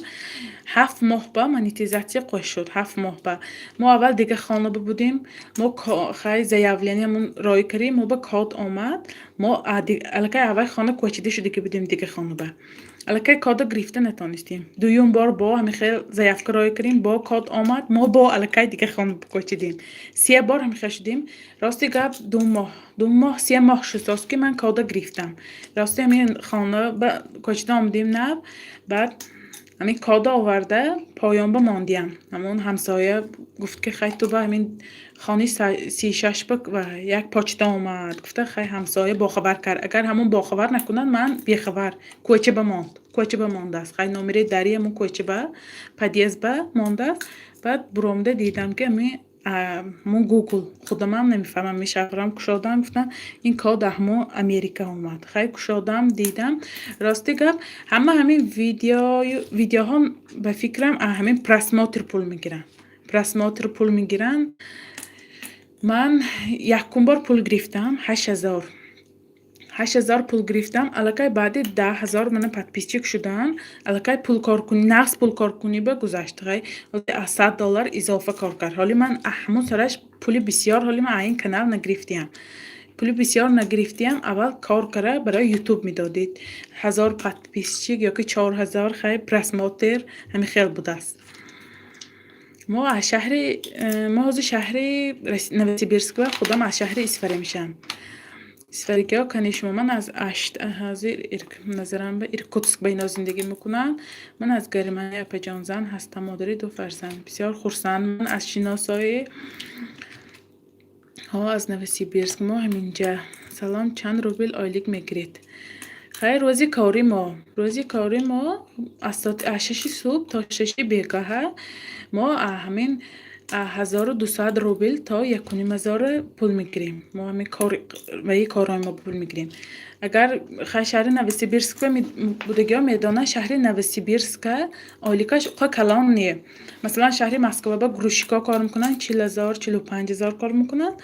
7 моҳ ба монетизатсия қош шуд, 7 моҳ ба. Мо аввал дига хона будем, мо хай заявлениямон роӣ кардем, мо ба код омад, мо аллакай аввал хона кӯчида шудагӣ будем дига хона ба. Аллакай кода гирифта натонистем. Дуюм бор бо ҳамин хел заявка роӣ кардем, бо код омад, мо бо аллакай дига хона кӯчидем. Се бор ҳамин хел шудем. Рости гап, 2 моҳ, 2 моҳ, 3 моҳ шуд соз, ки ман кода гирифтам. Рости, ҳамин хона ба кӯчида омадем нав, баъд ҳамин кода оварда поёнба мондиям. Ҳамон ҳамсоя гуфт, ки хай ту ба ҳамин хонаи 36 ба ва як почта омад. Гуфта, хай ҳамсоя бохабар кард. Агар ҳамон бохабар накунад, ман бехабар. Кӯча ба монд. Кӯча ба мондааст. Хай номери дари ҳамон кӯча ба подъезд ба мондааст. Баъд буромада дидам, ки ҳамин ҳамон Гугл, худамам намефаҳмам, мешаврам кушодам, гуфтам, ин код ҳамон Америка омад. Хай кушодам, дидам. Рости гап, ҳама ҳамин видеоҳо, ба фикрам, ҳамин просмотр пул мегиранд. Просмотр пул мегиранд. Ман якум бор пул гирифтам 8000. 8000 пул гирифтам, аллакай баъди 10 000 мана подписчик шудан, аллакай пулкоркунӣ, нағз пулкоркунӣ ба гузашт. Хай аз 100 доллар изофа кор кард. Ҳоли ман ҳамун сараш пули бисёр, ҳоли ман ин канал нагирифтиям. Пули бисёр нагирифтиям, аввал кор кара барои Ютуб медодид. 1000 подписчик ёки 4000 хай просмотр, ҳамин хел будааст. Мо аз шаҳри, мо ҳозир шаҳри Новосибирск ва худам аз шаҳри Исфара мешавам. Исфарагиҳо кани шумо? Ман аз Ашт, ҳозир назарам ба Иркутск ба ино зиндагӣ мекунанд. Ман аз Германия, апаҷон, зан ҳастам, модари ду фарзанд. Бисёр хурсанд ман аз шиносоӣ. Ҳо, аз Новосибирск, мо ҳаминҷа. Салом, чанд рубл ойлик мегиред? Хайр, рӯзи корӣ мо аз соати аз 6-и субҳ то 6-и бегаҳа мо ҳамин 1200 рубл то 1500 пул мегирем. Мо ҳамин кор ваи корҳои мо пул мегирем. Агар хай шаҳри Новосибирск будагиҳо медонанд, шаҳри Новосибирска ойликаш уқа калон не. Масалан, шаҳри Москва ба грузчикҳо кор мекунанд, 40 000, 45 000 кор мекунанд.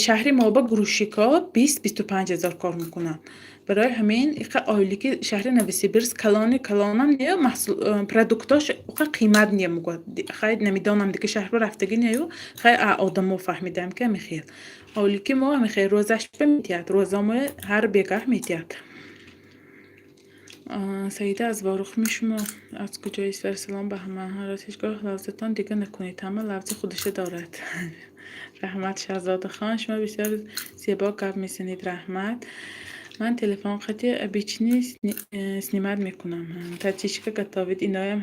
Шаҳри мо ба грузчикҳо 20-25 ҳазор кор мекунанд. Барои ҳамин иқа ойлики шаҳри Новосибирск калони калонам не, маҳсул, продуктош уқа қимат не мегӯяд. Хай намедонам, дига шаҳрро рафтагӣ нею, хай одамо фаҳмидаам, ки ҳамин хел. Ойлики мо ҳамин хел рӯзаш ба метиҳад, рӯзамо ҳар бегаҳ метиҳад. Саида аз Ворухми, шумо аз куҷои Исфара? Салом ба ҳама. Рост, ҳеҷ гоҳ лафзатон дига накунед, ҳама лафзи худаша дорад. Раҳмат, Шаҳзодахон, шумо бисёр зебо гап мезанед, раҳмат. Ман телефон қати обычный снимать мекунам. Таджичка готовит, иноям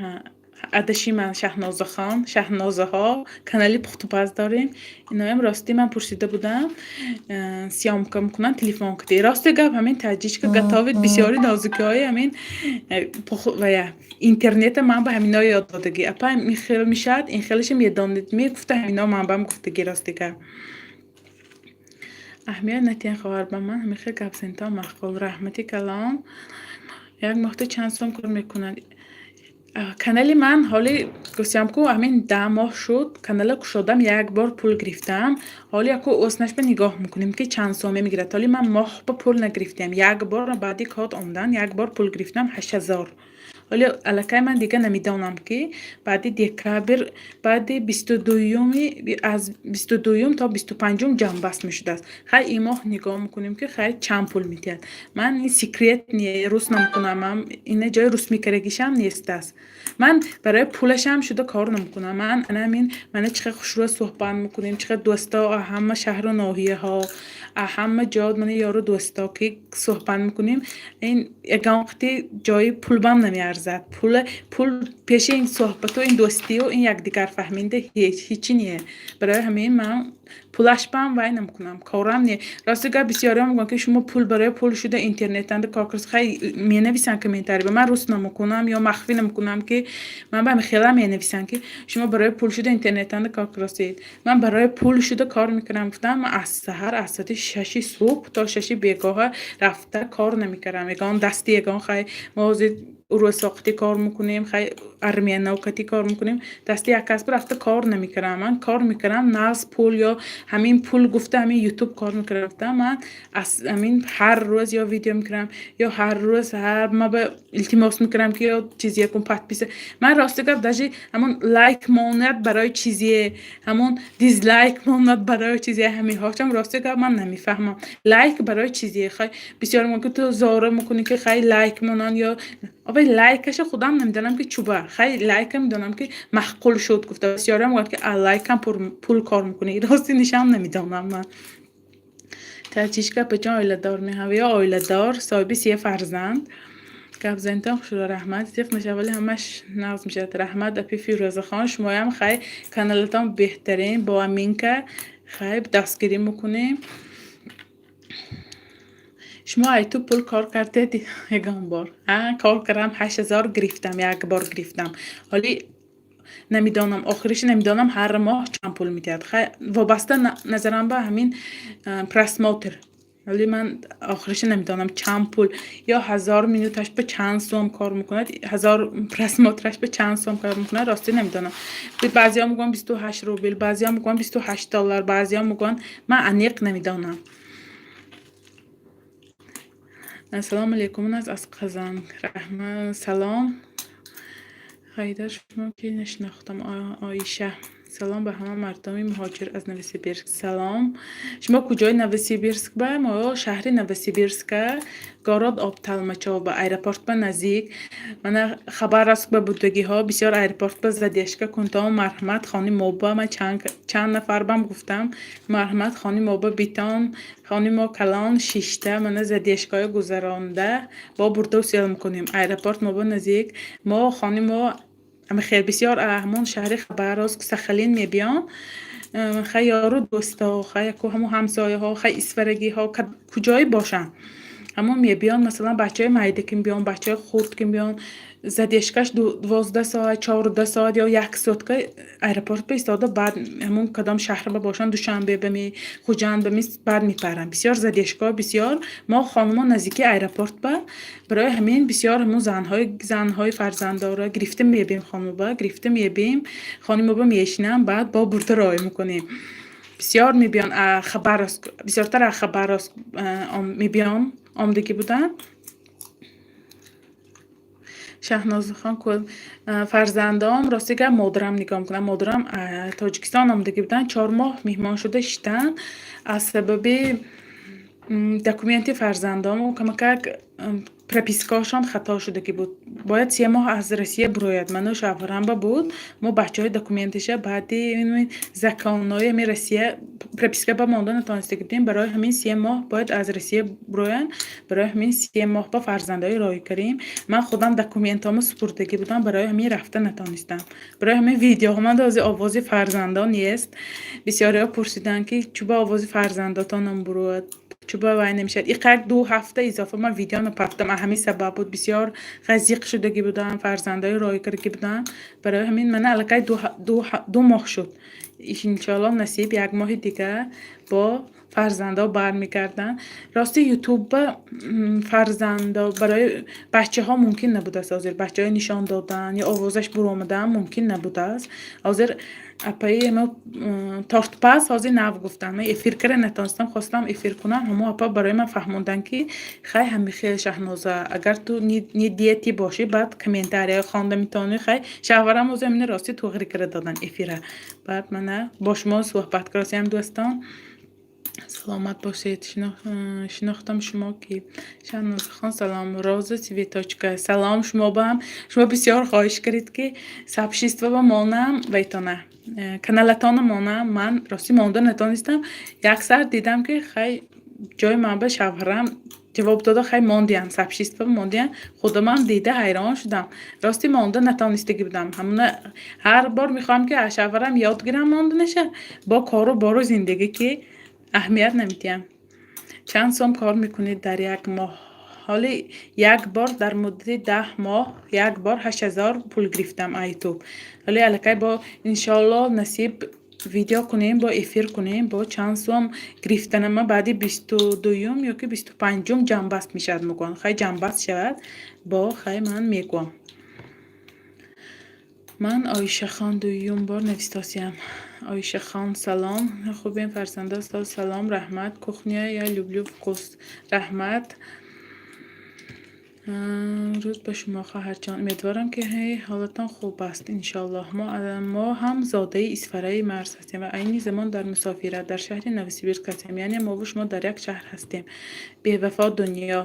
адаши ман Шаҳнозахон, Шаҳнозаҳо канали пухтупаз дорем. Иноям, ростӣ, ман пурсида будам, съёмка мекунанд телефон кати. Рости гап, ҳамин Таджичка готовит бисёри нозукиҳои ҳамин вая интернета ман ба ҳамино ёд додагӣ. Апа, ин хел мешавад, ин хелаша медонед, мегуфта, ҳамино ман бам гуфтагӣ, рости гап. Аҳамият надиҳед, хоҳар, ба ман ҳамин хел гапзанитон маъқул. Раҳмати калон. Як моҳда чанд сом кор мекунад? Канали ман ҳоли гуфтам, ку ҳамин 10 моҳ шуд, канала кушодам, як бор пул гирифтам. Ҳоли яку оснашба нигоҳ мекунем, ки чанд соме мегирад. Ҳоли ман моҳ ба пул нагирифтам. Як бор баъди код омадан як бор пул гирифтам, 8000. Ҳоли аллакай ман дига намедонам, ки баъди декабр, баъди 22-юми, аз 22-юм то 25-ум ҷамъбаст мешудааст. Хай, ин моҳ нигоҳ мекунем, ки хай, чанд пул медиҳад. Ман ин секрет не, рӯс намекунам, ина ҷои рӯс мекардагишам нестааст. Ман барои пулашам шуда кор намекунам. Ман анамин мана чӣ қадр хушрӯ суҳбат мекунем, чӣ қадр дӯсто ҳама шаҳру ноҳияҳо, ҳама ҷо мана ёру дӯсто ки суҳбат мекунем, ин ягон вақти ҷои пулбам намеарзад. Пул пеши ин суҳбату, ин дӯстию, ин якдигарфаҳмида ҳеҷ ҳичи не. Барои ҳамин ман пулашбам вай намекунам, корам не. Рости гап, бисёриҳо мегӯянд, ки шумо пул барои пул шуда интернетанда кор кар. Хай, менависанд комментарий ба ман, рӯс намекунам ё махфӣ намекунам, ки ман ба хела менависанд, ки шумо барои пул шуда интернетанда кор карастед. Ман барои пул шуда кор мекунам гуфтам, ман аз саҳар, аз соати 6-и субҳ то 6-и бегоҳа рафта кор намекунам. Ягон дасти ягон, хай, мо ҳозир урусоқитӣ кор мекунем, хай, армияновкатӣ кор мекунем, дасти як касб рафта кор намекунам. Ман кор мекунам нағз пул ё ҳамин пул гуфта ҳамин ютуб кор мекунам гуфта, ман аз ҳамин ҳар рӯз ё видео мекунам, ё ҳар рӯз ҳар ма ба илтимос мекунам, ки ё чизе кун, подписа. Ман, рости гап, даже ҳамон лайк монад барои чизе, ҳамон дизлайк монад барои чизе, ҳаминҳошам, рости гап, ман намефаҳмам. Лайк барои чизе? Хай, бисёр мумкин ту зора мекунӣ, ки хай, лайк монанд ё обай лайкаша худам намедонам, ки чуба. Хай, лайка медонам, ки маъқул шуд гуфта. Бисёриҳо мегӯянд, ки лайкам пул кор мекунӣ. Рости нишам намедонам ман. Таҷишка апаҷон, оиладор меҳам ё оиладор, соҳиби се фарзанд. Гап занитон хушро, раҳмат. Зиқ нашав, вале ҳамаш нағз мешавад. Раҳмат, апи Фирӯзахон, шумоям хай, каналатон беҳтарин, бо аминка хай, дастгирӣ мекунем. Шумо айту пул кор кардед ягон бор? Кор кардам, 8000 гирифтам, як бор гирифтам. Ҳоли намедонам, охириша намедонам, ҳар моҳ чанд пул медиҳад. Хай, вобаста назарам ба ҳамин просмотр. Вале ман охириша намедонам, чанд пул, ё 1000 минуташ ба чанд сом кор мекунад, 1000 просмотраш ба чанд сом кор мекунад, ростӣ намедонам. Баъзеҳо мегӯянд 28 рубл, баъзеҳо мегӯянд 28 доллар, баъзеҳо мегӯянд, ман аниқ намедонам. Ассалому алайкум, аз Қазан. Раҳмат, салом. Хайдар, шумо ки нашинохтам, Оиша. Салом ба ҳама мардуми муҳоҷир аз Новосибирск. Салом. Шумо куҷои Новосибирск ба? Мо шаҳри Новосибирска, город об Толмачёво ба аэропорт ба наздик. Мана Хабаровск ба будагиҳо бисёр аэропорт ба задержка кунтон, марҳамат, хони мо ба. Ман чанд нафар бам гуфтам, марҳамат, хони мо ба битон, хони мо калон шишта, мана задержкаҳои гузаронда бо бурда сел мекунем. Аэропорт мо ба наздик. Мо хони мо хел бисёр ҳамон шаҳри Хабаровск, Сахалин мебиён. Хай, ёру дӯсто, хай, яку ҳамон ҳамсояҳо, хай, исфарагиҳо, куҷое бошанд, ҳамон мебиён. Масалан, бачаҳои майда ки мебиён, бачаҳои хурд ки мебиён, задержкаш 12 соат, 14 соат ё як сутка аэропорт ба истода, баъд ҳамон кадом шаҳр ба бошанд, Душанбе ба ми, Хуҷанд ба ми, баъд мепаранд. Бисёр задержкаҳо бисёр. Мо хонумо наздики аэропорт ба, барои ҳамин бисёр ҳамон занҳои фарзанддорро гирифта мебием, хонуба гирифта мебием, хони мо ба мешинам, баъд бо бурда роҳӣ мекунем. Бисёр мебиён Хабаровск, бисёртар аз Хабаровск мебиён, омдагӣ буданд. Шаҳнозхон, фарзандом, рости гап, модарам нигоҳ мекунад. Модарам Тоҷикистон омдагӣ буданд, 4 моҳ меҳмон шуда шиштанд. Аз сабаби документи фарзандому камакак пропискаҳошон хато шудагӣ буд. Бояд 3 моҳ аз Россия бирояд. Ману шавҳарамба буд. Мо бачаҳои документаша баъди законҳои ҳамин Россия прописка ба монда натонистагӣ будем. Барои ҳамин 3 моҳ бояд аз Россия бироянд. Барои ҳамин 3 моҳ ба фарзандҳои роҳӣ кардем. Ман худам документҳомо супурдагӣ будам, барои ҳамин рафта натонистам. Барои ҳамин видеоҳо ман ҳозир овози фарзандон нест. Бисёриҳо пурсиданд, ки чӯба овози фарзандотон намебурояд, чӯба вай намешавад. Иқак 2 ҳафта изофа ман видео напафтам. Аз ҳамин сабаб буд. Бисёр зиқ шудагӣ будам, фарзандҳои роҳӣ кардагӣ будам. Барои ҳамин мана аллакай 2 моҳ шуд. Иншоаллоҳ, насиб, як моҳи дига бо Фарзандо бармегарданд. Рости, Ютубба фарзандо барои бачаҳо мумкин набудааст. Ҳозир бачаҳои нишон додан ё овозаш буромадан мумкин набудааст. Ҳозир апаи мо тортпаз ҳозир нав гуфтанд. Ман эфир кара натонистам, хостам эфир кунам. Ҳамо апа барои ман фаҳмонданд, ки хай, ҳами хел, Шаҳноза, агар ту не дети бошӣ, баъд комментария хонда метавонӣ. Хай, шавҳарам ҳозир ҳамина рости туғри кара додан эфира. Баъд мана бо шумо суҳбат кардосиям, дӯстон. Саломат бошед. Шинохтам шумо ки? Шаҳнозахон, салом. Роза цветочка, салом. Шумо баам. Шумо бисёр хоҳиш кардед, ки сообщество ба монам, вайтона каналатона монам. Ман ростӣ монда натонистам. Як сар дидам, ки хай, ҷои ман ба шавҳарам ҷавоб дода, хай, мондиям, сообщество мондиям. Худамам дида ҳайрон шудам. Рости, монда натонистагӣ будам. Ҳамуна ҳар бор мехоҳам, ки аз шавҳарам ёд гирам монданаша, бо кору бору зиндагӣ ки аҳамият намедиҳам. Чанд сом кор мекунед дар як моҳ? Ҳоли як бор дар муддати 10 моҳ як бор 8000 пул гирифтам аз Ютуб. Ҳоли аллакай бо, иншоалло, насиб, видео кунем, бо эфир кунем, бо чанд сом гирифтанама баъди 22-юм ё ки 25-ум ҷамъбаст мешавад, мегӯянд. Хай, ҷамъбаст шавад, бо хай, ман мегӯям. Ман Оишахон, дуюм бор навистосиям. Оишахон, салом. Хубем, фарзандо? Салом, раҳмат. Кухня я люблю, вкус. Раҳмат. Рӯз ба шумо, хоҳарҷон. Умедворам, ки ҳолатон хуб аст, иншоаллоҳ. Мо ҳам зодаи Исфараи марз ҳастем ва айни замон дар мусофират дар шаҳри Новосибирск ҳастем. Яъне мову шумо дар як шаҳр ҳастем. Бевафо дунё,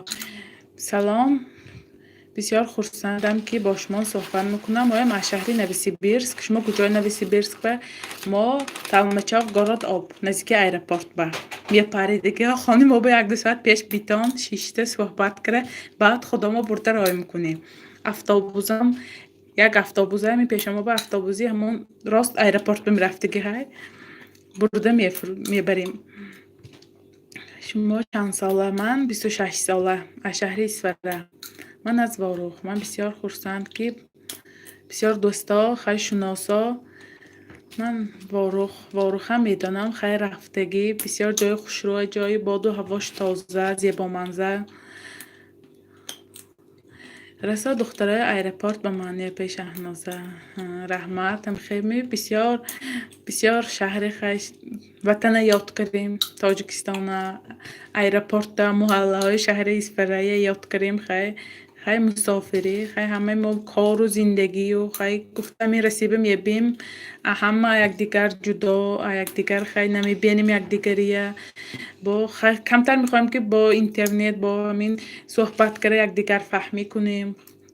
салом. Бисёр хурсандам, ки бо шумо суҳбат мекунам. Моям аз шаҳри Новосибирск. Шумо куҷои Новосибирск? Ба мо Толмачёв, город об, наздики аэропорт ба мепаридиги. Хони мо ба як-ду соат пеш битон шишта суҳбат кара, баъд худомо бурда рой мекунем. Автобусам як автобуса ҳамин пеша мо ба автобуси ҳамон рост аэропорт ба мерафтиги, ҳай, бурда мебарем. Шумо чанд сола? Ман 26 сола, аз шаҳри Исфара. Ман аз Ворух. Ман бисёр хурсанд, ки бисёр дӯсто, хай, шуносо. Ман Ворух, Ворухам медонам, хай, рафтагӣ. Бисёр ҷои хушрӯя, ҷои боду ҳавош тоза, зебоманзар. Расо духтарои аэропорт ба маъние пеш Шаҳноза. Раҳмат. Хеле бисёр бисёр шаҳри, хай, ватана ёд кардем, Тоҷикистона, аэропорта, муҳаллаҳои шаҳри Исфарая ёд кардем. Хай, хай, мусофирӣ, хай, ҳамаи мо кору зиндагию, хай, гуфта мерасибем, мебинем, ҳама якдигар ҷудо, якдигар, хай, намебинем якдигария. Бо хай, камтар мехоҳем, ки бо интернет, бо ҳамин суҳбат кара, якдигар фаҳмӣ кунем,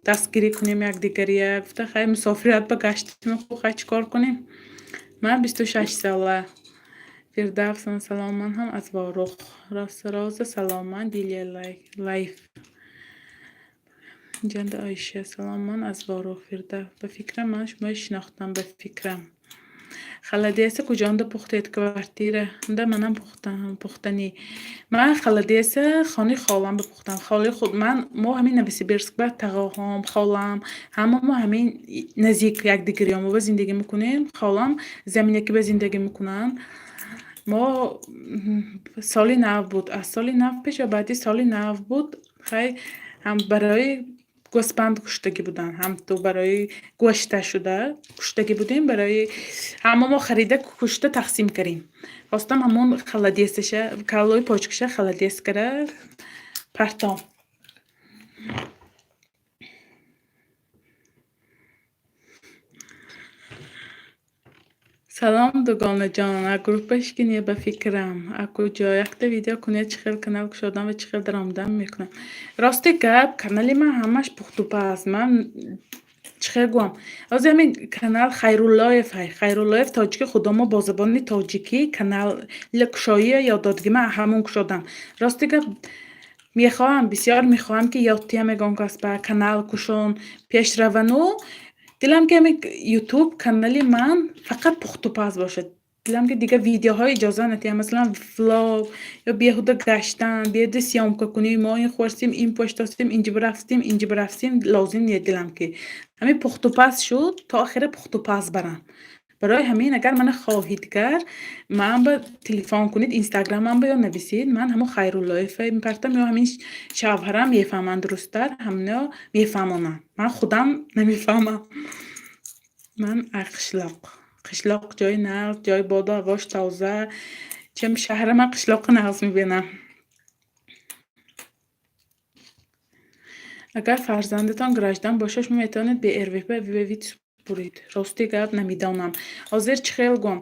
дастгирӣ кунем якдигария. Гуфта, хай, мусофират ба гаштем, хай, чӣ кор кунем? Ман 26 сола. Фирдавс, салом. Ман ҳам аз Ворух. Роза, салом. Ман Дилия Лайф. Ҷанда Оиша, салом. Ман аз Ворух. Фирдавс, ба фикрам, ман шуморо шинохтам, ба фикрам. Холодеца куҷонда пухтед, квартира да? Манам пухтам, пухтанӣ. Ман холодеца хонаи холам бипухтам. Холаи худ ман. Мо ҳамин Новосибирск ба тағоҳом, холам, ҳама мо ҳамин наздик якдигариён мо ба зиндагӣ мекунем. Холам заминаки ба зиндагӣ мекунанд. Мо соли нав буд, аз соли нав пеш ё баъди соли нав буд, хай, ҳам барои гӯспанд куштагӣ буданд, ҳам ту барои гӯшта шуда куштагӣ будем, барои ҳама мо харида, кушта, тақсим кардем. Хостам ҳамон холодецаша, каллои почкаша холодец кара партом. Салом, дугонаҷон. А группаш ки не, ба фикрам. А куҷо? Якта видео кунед, чӣ хел канал кушодам ва чӣ хел даромадан мекунам. Рости гап, канали ман ҳамаш пухтупаз. Ман чӣ хел гӯям? Ҳозир ҳамин канал Хайруллоев ҳай. Хайруллоев тоҷики худомо бо забони тоҷикӣ канал кушоия ёд додагӣ, ман ҳамон кушодам. Рости гап, мехоҳам, бисёр мехоҳам, ки ёд диҳам ягон кас ба канал кушон, пешравану. Дилам ки ҳамин Ютуб канали ман фақат пухтупаз бошад. Дилам ки дигар видеоҳо иҷоза надиҳам, масалан, влог ё беҳуда гаштан, беҳуда съёмка кунӣ, мо ин хӯрстем, ин пӯштостем, инҷа бирафтем, инҷа бирафтем, лозим не. Дилам ки ҳамин пухтупаз шуд, то охира пухтупаз барам. Барои ҳамин, агар мана хоҳид гар, ман ба телефон кунед, инстаграмам ба ё нависед, ман ҳамон Хайруллоеве мепартам ё ҳамин шавҳарам мефаҳманд дурусттар, ҳамино мефаҳмонанд. Ман худам намефаҳмам. Ман қишлоқ. Қишлоқ ҷои нағз, ҷои боду ҳавош тоза. Чем шаҳра ман қишлоқро нағз мебинам. Агар фарзандатон граждан бошад, шумо метавонед бе РВП вид супуред. Рости гап, намедонам. Ҳозир чӣ хел гум?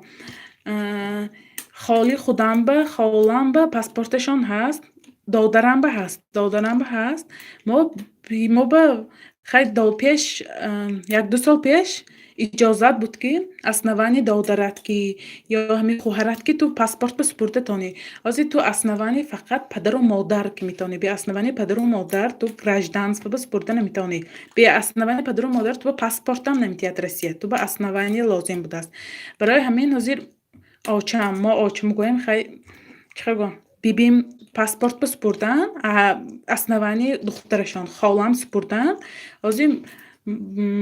Холи худамба, холамба паспорташон ҳаст, додарамба ҳаст, додарамба ҳаст. Мо ба хай пеш, 1-2 сол пеш иҷозат буд, ки основании додарат ки ё ҳамин хоҳарат ки ту паспортро супурда тонӣ. Ҳозир ту основании фақат падару модар ки метавонӣ. Бе основании падару модар ту гражданство супурда наметавонӣ. Бе основании падару модар ту ба паспортам наметиҳад Россия. Ту ба основание лозим будааст. Барои ҳамин ҳозир очам, мо оча мегӯем, хай чӣ хел гӯям, бибим паспортро супурдан, основании духтарашон, холам супурдан. Ҳозир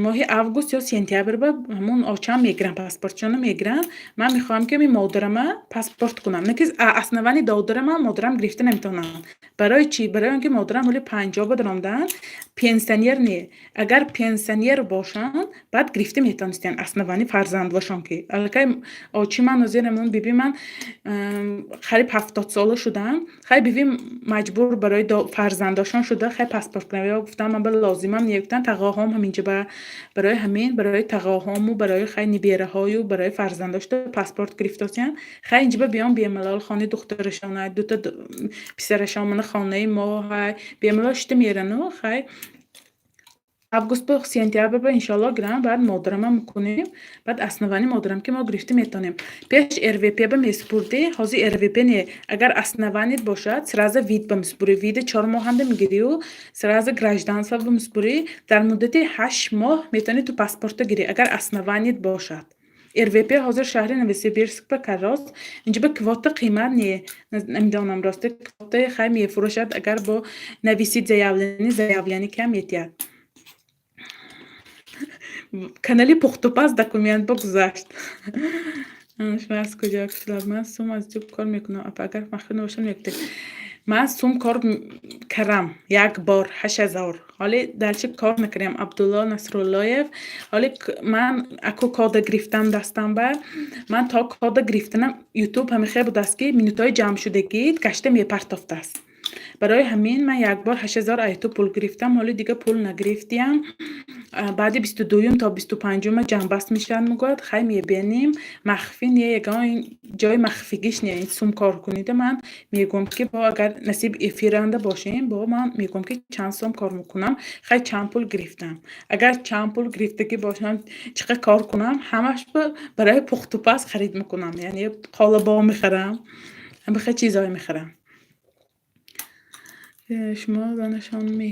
моҳи август ё сентябр ба ҳамон очам мегиранд, паспортшонро мегиранд. Ман мехоҳам, ки ҳамин модарама паспорт кунам. Не ки основании додарама модарам гирифта наметавонанд. Барои чӣ? Барои он ки модарам ҳоли 50 ба даромадаанд, пенсионер не. Агар пенсионер бошанд, баъд гирифта метавонистанд основании фарзандошон ки. Аллакай очи ман ҳозир, ҳамон биби ман қариб 70сола шуданд. Хай, бибим маҷбур барои фарзандошон шуда, хай, паспорт кунам. Ё гуфтам, ман ба лозимам не, гуфтанд, тағоҳом ҳаминҷа ба. Барои ҳамин, барои тағоҳому, барои хай нибераҳою, барои фарзандошта паспорт гирифтосиянд. Хай, инҷа ба биём, бемалол хонаи духтарашон, дута писарашон, мана хонаи мо, ҳай, бемалол шита мерану. Хай, август ба сентябр ба иншоалло гирам, баъд модарамам мекунем, баъд основании модарам ки мо гирифта метавонем. Пеш РВП ба месупурдӣ, ҳозир РВП не. Агар основаниет бошад, сразу вид ба месупурӣ. Вида 4 моҳанда мегирию сразу гражданство ба месупурӣ. Дар муддати 8 моҳ метавонӣ ту паспорто гирӣ, агар основаниет бошад. РВП ҳозир шаҳри Новосибирск ба каррост, инҷа ба квота қимат не, намедонам, рости, квотаи хай мефурӯшад, агар бо нависид заявление, заявление кам метиҳад. Канали пухтупаз документ бо гузашт. Шумо аз куҷо кишлоқ? Ман сум аз ҷуб кор мекунам. Апа, агар махфӣ набошад, мегуфтед. Ман сум кор кардам як бор 8000. Ҳоли дальше кор накардам. Абдулло Насруллоев. Ҳоли ман аку кода гирифтам дастам ба. Ман то кода гирифтанам Ютуб ҳамин будааст, ки минутҳои ҷамъшудагӣ гашта мепартофтааст. Барои ҳамин ман як бор 8000 аз Ютуб пул гирифтам, ҳоли дига пул нагирифтиям. Баъди 22-юм то 25-ума ҷамъбаст мешавад, мегӯяд. Хай, мебинем, махфӣ не, ягон ҷои махфигиш не. Ин сум кор кунида ман мегӯям, ки бо агар насиб эфиранда бошем, бо ман мегӯям, ки чанд сом кор мекунам, хай, чанд пул гирифтам. Агар чанд пул гирифтагӣ бошам, чӣ қадр кор кунам, ҳамаш барои пухтупаз харид мекунам, яъне қолабо мехарам, ҳамин чизҳое мехарам. Шумо занашон ми,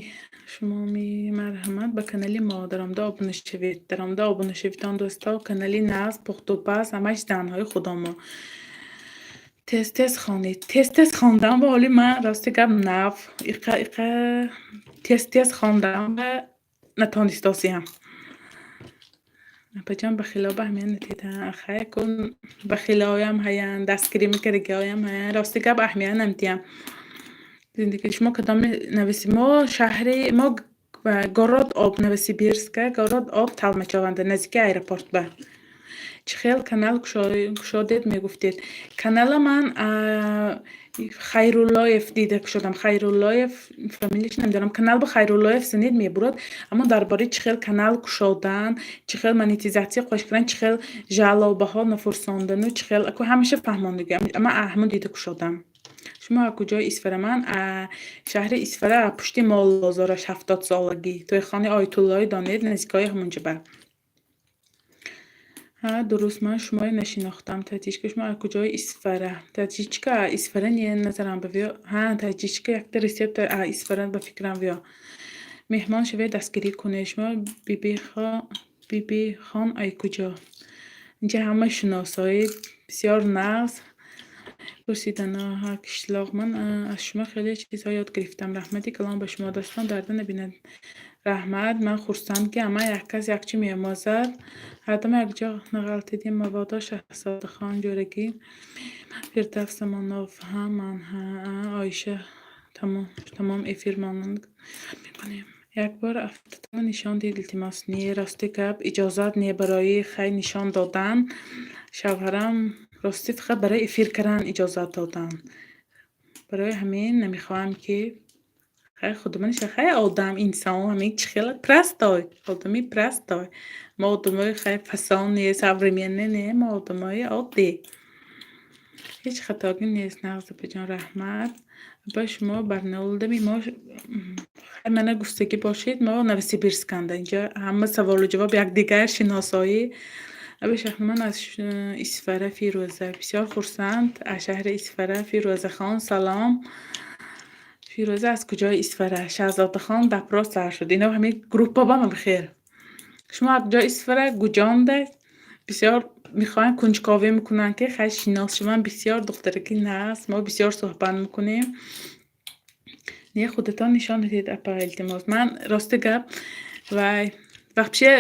шумо ми, марҳамат, ба канали мо даромада обуна шавед. Даромада обуна шаведтон, дӯсто, канали нағз, пухтупаз, ҳамаш занҳои худомо. Тез тез хонед. Тез тез хондам ба ҳоли ман, рости гап, нав иқа иқа тез тез хондам ва натонистосиям. Апаҷон, бахилоба аҳамият надиҳед. Хай, кун бахилоям ҳаянд, дастгирӣ мекардагиҳоям ҳаянд. Рости гап, аҳамият намедиҳам. Зиндагии шумо кадоми Новоси? Мо шаҳри мо город Обь, Новосибирска, город Обь, Толмачёванда, наздики аэропорт ба. Чӣ хел канал кушодед, мегуфтед? Канала ман Хайруллоев дида кушодам. Хайруллоев, фамилияш намедонам. Канал ба Хайруллоев занед, мебурад, аммо дар бораи чӣ хел канал кушодан, чӣ хел монетизатсия қош кардан, чӣ хел жалобаҳо нафурсондану чӣ хел аку ҳамаша фаҳмондагӣ. Ман ҳамон дида кушодам. Шумо аз куҷои Исфара? Ман шаҳри Исфара, пушти молбозораш, 70-солагӣ. Тӯйхонаи Оятуллои донед, наздикои ҳамонҷа ба. Ҳа, дуруст, ман шуморо нашинохтам. Таҷичка, шумо аз куҷои Исфара? Таҷичка Исфара не, назарам ба виё. Ҳа, таҷичка якта рецепт Исфара, ба фикрам, виё. Меҳмон шавед, дастгирӣ кунед. Шумо Бибихон ай куҷо? Инҷа ҳама шиносоед, бисёр нағз. Пурсидано ҳа, кишлоқ. Ман аз шумо хеле чизҳо ёд гирифтам. Раҳмати калон ба шумо. Дастон дарда набинад. Раҳмат, ман хурсанд, ки ҳама як кас як чӣ меомӯзад. Ҳардам якҷо нағалтидем. Мабодо Шаҳзодахон ҷӯрагӣ. Фирдавс Замонов ҳам ман Оиша тамом эфир монанд мекунем. Як бор афтатонро нишон диҳед, илтимос. Не, рости гап, иҷозат не барои хай нишон додан. Шавҳарам ростӣ фақат барои эфир кардан иҷозат додан. Барои ҳамин намехоҳам, ки хай худумон хай одам, инсон ҳамин чӣ хела простой, одами простой. Мо одамои хай фасон не, современный не, мо одамои оддӣ. Ҳеҷ хатогӣ нест, нағз, апаҷон, раҳмат. Апа, шумо Барнаулдами? Мо хай мана гуфтагӣ бошед, мо Новосибирсканда. Инҷа ҳама саволу ҷавоб, якдигар шиносоӣ. Аба Шахнаман аз Исфара Фирӯза. Бисёр хурсанд, аз шаҳри Исфара Фирӯзахон, салом. Фирӯза аз куҷои Исфара? Шаҳзодахон, допрос сар шуд. Ино ҳамин группа ба ма бихер. Шумо аз куҷои Исфара, гуҷонда? Бисёр мехоҳанд, кунҷковӣ мекунанд, ки хай шинос шаванд. Бисёр духтараки нағз, мо бисёр суҳбат мекунем. Не, худатон нишон диҳед, апа, илтимос. Ман рости гап, вай вообще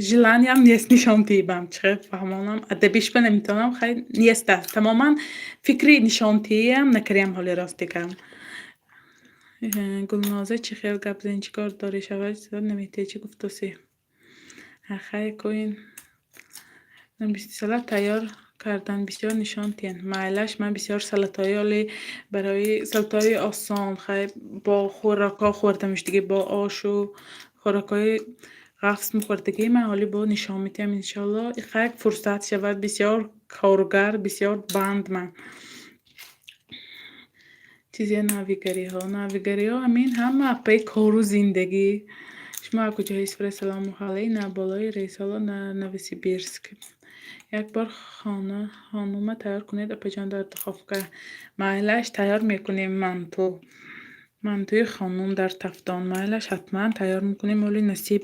желаниям нест нишон диҳам. Чӣ хел фаҳмонам? Адабишба наметавонам, хай нест аст. Тамоман фикри нишонтиам накардам ҳоли, рости гап. Гулноза, чӣ хел гап занӣ, чӣ кор дорӣ? Шавҳар наметиҳад, чӣ гуфтосӣ? Хай коин салат тайёр кардан бисёр нишон диҳанд. Майлаш, ман бисёр салатҳои оли барои салатҳои осон, хай бо хӯрокҳо хӯрда мешудагӣ, бо ошу хӯрокҳои ғафс мехӯрдагӣ, ман ҳоли бо нишон медиҳам, иншоалло. Хай фурсат шавад, бисёр коргар, бисёр банд ман. Чизе навигариҳо, навигариҳо ҳамин ҳама апаи кору зиндагӣ. Шумо аз куҷо Исфара? Салому алайк, на болои Рейсало, на Новосибирск. Як бор хона хонума тайёр кунед, апаҷон, дар духовка. Майлаш, тайёр мекунем манту. Мантуи хонум дар тафтон. Майлаш, ҳатман тайёр мекунем, оли насиб.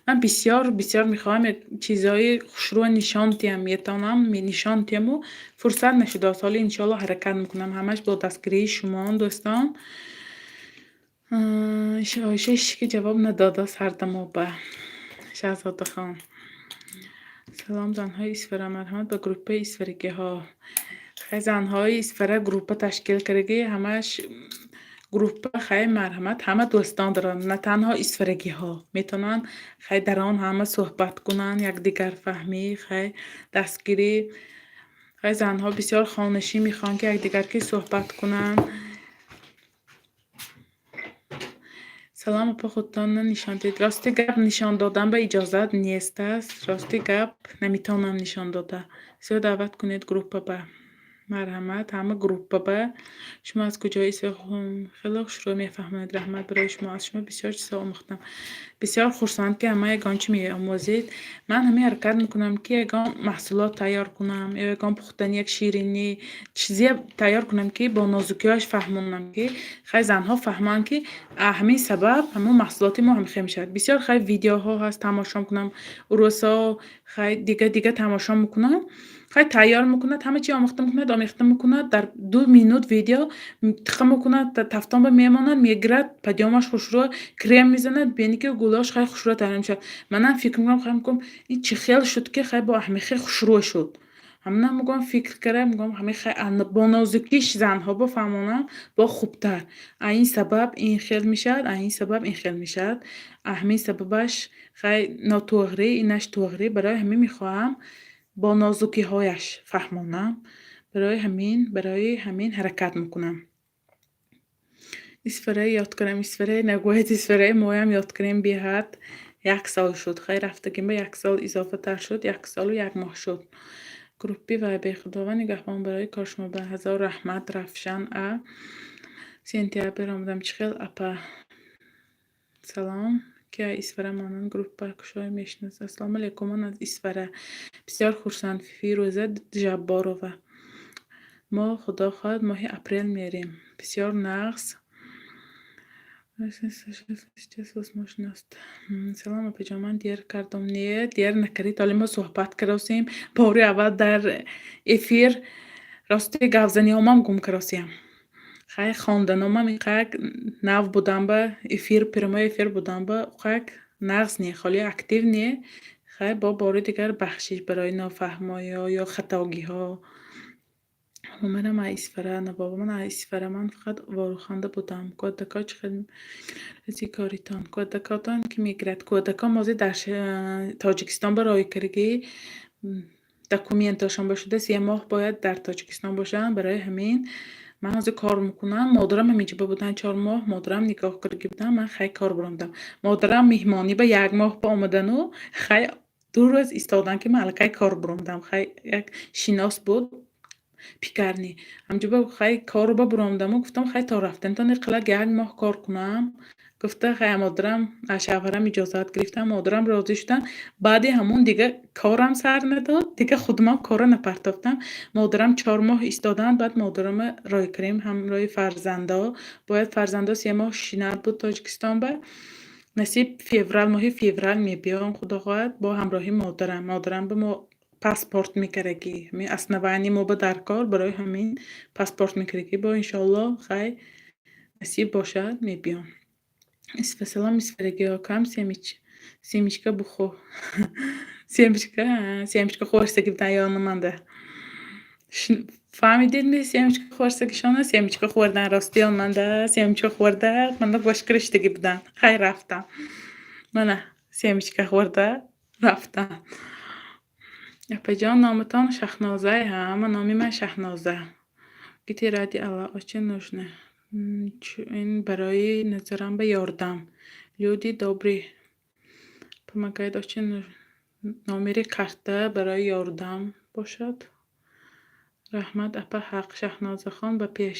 Ман бисёр бисёр мехоҳам як чизҳои хушрӯ нишон диҳам, метавонам нишон диҳаму фурсат нашудааст. Ҳоло, иншоалло, ҳаракат мекунам. Ҳамаш бо дастгирии шумоон, дӯстон. Оиша ҳеч ки ҷавоб надодааст ҳардамоба. Шаҳзодахон. Салом, занҳои Исфара, марҳамат ба группаи исфарагиҳо. Хай, занҳои Исфара группа ташкил кардагӣ, ҳамаш группа. Хай, марҳамат, ҳама дӯстон доранд, на танҳо исфарагиҳо. Метавонанд, хай, дар он ҳама суҳбат кунанд, якдигарфаҳмӣ, хай, дастгирӣ. Хай, занҳо бисёр хонашин мехоҳанд, ки якдигар ки суҳбат кунанд. Салом, апа, худтонро нишон диҳед. Рости гап, нишон додан ба иҷозат нест аст. Рости гап, наметавонам нишон дода. Зиёд даъват кунед группа ба. Марҳамат, ҳама группа ба. Шумо аз куҷо? Хеле хушрӯ мефаҳмонед. Раҳмат барои шумо. Аз шумо бисёр чизҳо омӯхтам. Бисёр хурсанд, ки ҳама ягон чӣ меомӯзед. Ман ҳамин ҳаракат мекунам, ки ягон маҳсулот тайёр кунам ё ягон пухтани як ширинӣ, чизе тайёр кунам, ки бо нозукиҳояш фаҳмонам, ки хай занҳо фаҳманд, ки ҳамин сабаб ҳамон маҳсулоти мо ҳамхел мешавад. Бисёр хай видеоҳо ҳаст, тамошо мекунам. Урусо, хай, дига дига тамошо мекунам. Хай тайёр мекунад, ҳама чи омӯхта мекунад, омехта мекунад, дар 2 минут видео тиқа мекунад, тафтонба мемонад, мегирад, подъёмаш хушрӯ, крем мезанад, бени ки гулош хай хушрӯ тайёр мешавад. Манам фикр мекунам, хай мегӯям, ин чӣ хел шуд, ки хай бо ҳамин хушрӯ шуд. Ҳамина мегӯям, фикр кара мегӯям, ҳамин хай бо нозукиш занҳо бифаҳмонам бо хубтар. А ин сабаб ин хел мешавад, а ин сабаб ин хел мешавад. А ҳамин сабабаш хай нотуғрӣ, инаш туғрӣ. Барои ҳамин мехоҳам бо нозукиҳояш фаҳмонам. Барои ҳамин ҳаракат мекунам. Исфараи ёд кунам, Исфараи нагӯед, Исфараи моям ёд кунем беҳад. Як сол шуд. Хай, рафтагим ба як сол изофатар шуд, 1 солу 1 моҳ шуд. Группи вай Худованд нигаҳбон барои кор шумо ба ҳазор раҳмат, Равшан а. Сентябр омадам, чӣ хел, апа? Салом. Ки аз Исфара монанд группа кушоя мешиносад. Ассалому алайкум, ман аз Исфара. Бисёр хурсанд, Фирӯза Ҷабборова. Мо, худо хоҳад, моҳи апрел мерем. Бисёр нағз. Сейчас возможность. Салом, апаҷон, ман дер кардам. Не, дер накардед, ҳоле мо суҳбат кардосем. Бори аввал дар эфир рости гапзаниҳомам гум кардосиям. Хай, хонданомам иқак нав будам, ба эфир, прямой эфир будам, ба уқак нағз не, холи актив не. Хай, бо бори дигар бахшиш барои нофаҳмоиҳо ё хатогиҳо. Манам аз Исфара, на бобо, ман аз Исфара, ман фақат Воруханда будам. Кӯдако чӣ хел рази коритон? Кӯдакотон ки мегирад? Кӯдакон мози дар Тоҷикистон ба роҳи кардагӣ, документошон бошуда, 3 моҳ бояд дар Тоҷикистон бошанд. Барои ҳамин ман ҳозир кор мекунам. Модарам ҳаминҷо буданд 4 моҳ, модарам нигоҳ кардагӣ будам, ман хай кор баромадам. Модарам меҳмонӣ ба як моҳ ба омадану хай 2 рӯз истодан, ки ман аллакай кор баромадам. Хай, як шинос буд пекарни. Ҳамҷо ба хай кору ба баромадаму гуфтам, хай, то рафтантон иқаллак як моҳ кор кунам. Гуфта, хай, модарам, аз шавҳарам иҷозат гирифтам, модарам розӣ шуданд. Баъди ҳамун дига корам сар надод, дига худумам корро напартофтам. Модарам 4 моҳ истоданд, баъд модарама рой кардем ҳамроҳи фарзандо. Бояд фарзандо 3 моҳ шинат буд Тоҷикистон ба. Насиб, феврал, моҳи феврал мебиём, худо хоҳад, бо ҳамроҳи модарам. Модарам ба мо паспорт мекардагӣ. Ҳамин основание мо ба дар кор, барои ҳамин паспорт мекардагӣ. Бо иншоаллоҳ, хай, насиб бошад, мебиём. Салом, исфарагиҳо, кам семечка бухӯр. Семечка, семечка хӯрсагӣ будан ёнаманда. Фаҳмидед, семечка хӯрсагишона? Семечка хӯрдан рости ёнманда, семечка хӯрда, манда бош кириштагӣ будан. Хай, рафтам. Мана семечка хӯрда рафтам. Апаҷон, номатон Шаҳноза? Ҳа, номи ман Шаҳноза. Гити ради Аллах, очень нужно. Ин барои назарам ба ёрдам. Люди добрые помогают, очень нужно. Номери карта барои ёрдам бошад. Раҳмат, апа, ҳақ. Шаҳнозахон, ба пеш.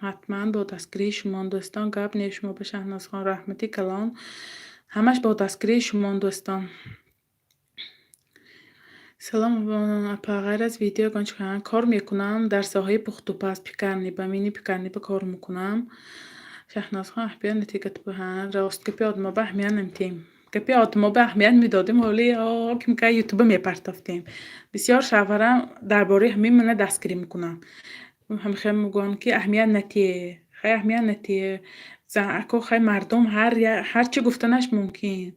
Ҳатман бо дастгирии шумон, дӯстон. Гап не, шумо ба Шаҳнозхон раҳмати калон. Ҳамаш бо дастгирии шумон, дӯстон. Салом, апа, ғайр аз видео ягон чӣ кор мекунам? Дар соҳаи пухтупаз, пекарни, ба мини пекарни ба кор мекунам. Шаҳнозхон, аҳамият натига. Рост, гапи одамоба аҳамият намедиҳем. Гапи одамоба аҳамият медодем, ҳоли кимка ютуба мепартофтем. Бисёр шавҳарам дар бораи ҳамин мана дастгирӣ мекунанд. Ҳамихел мегӯянд, ки аҳамият натиҳе. Хай, аҳамият натиҳе. Ако, хай, мардум ҳар чӣ гуфтанаш мумкин.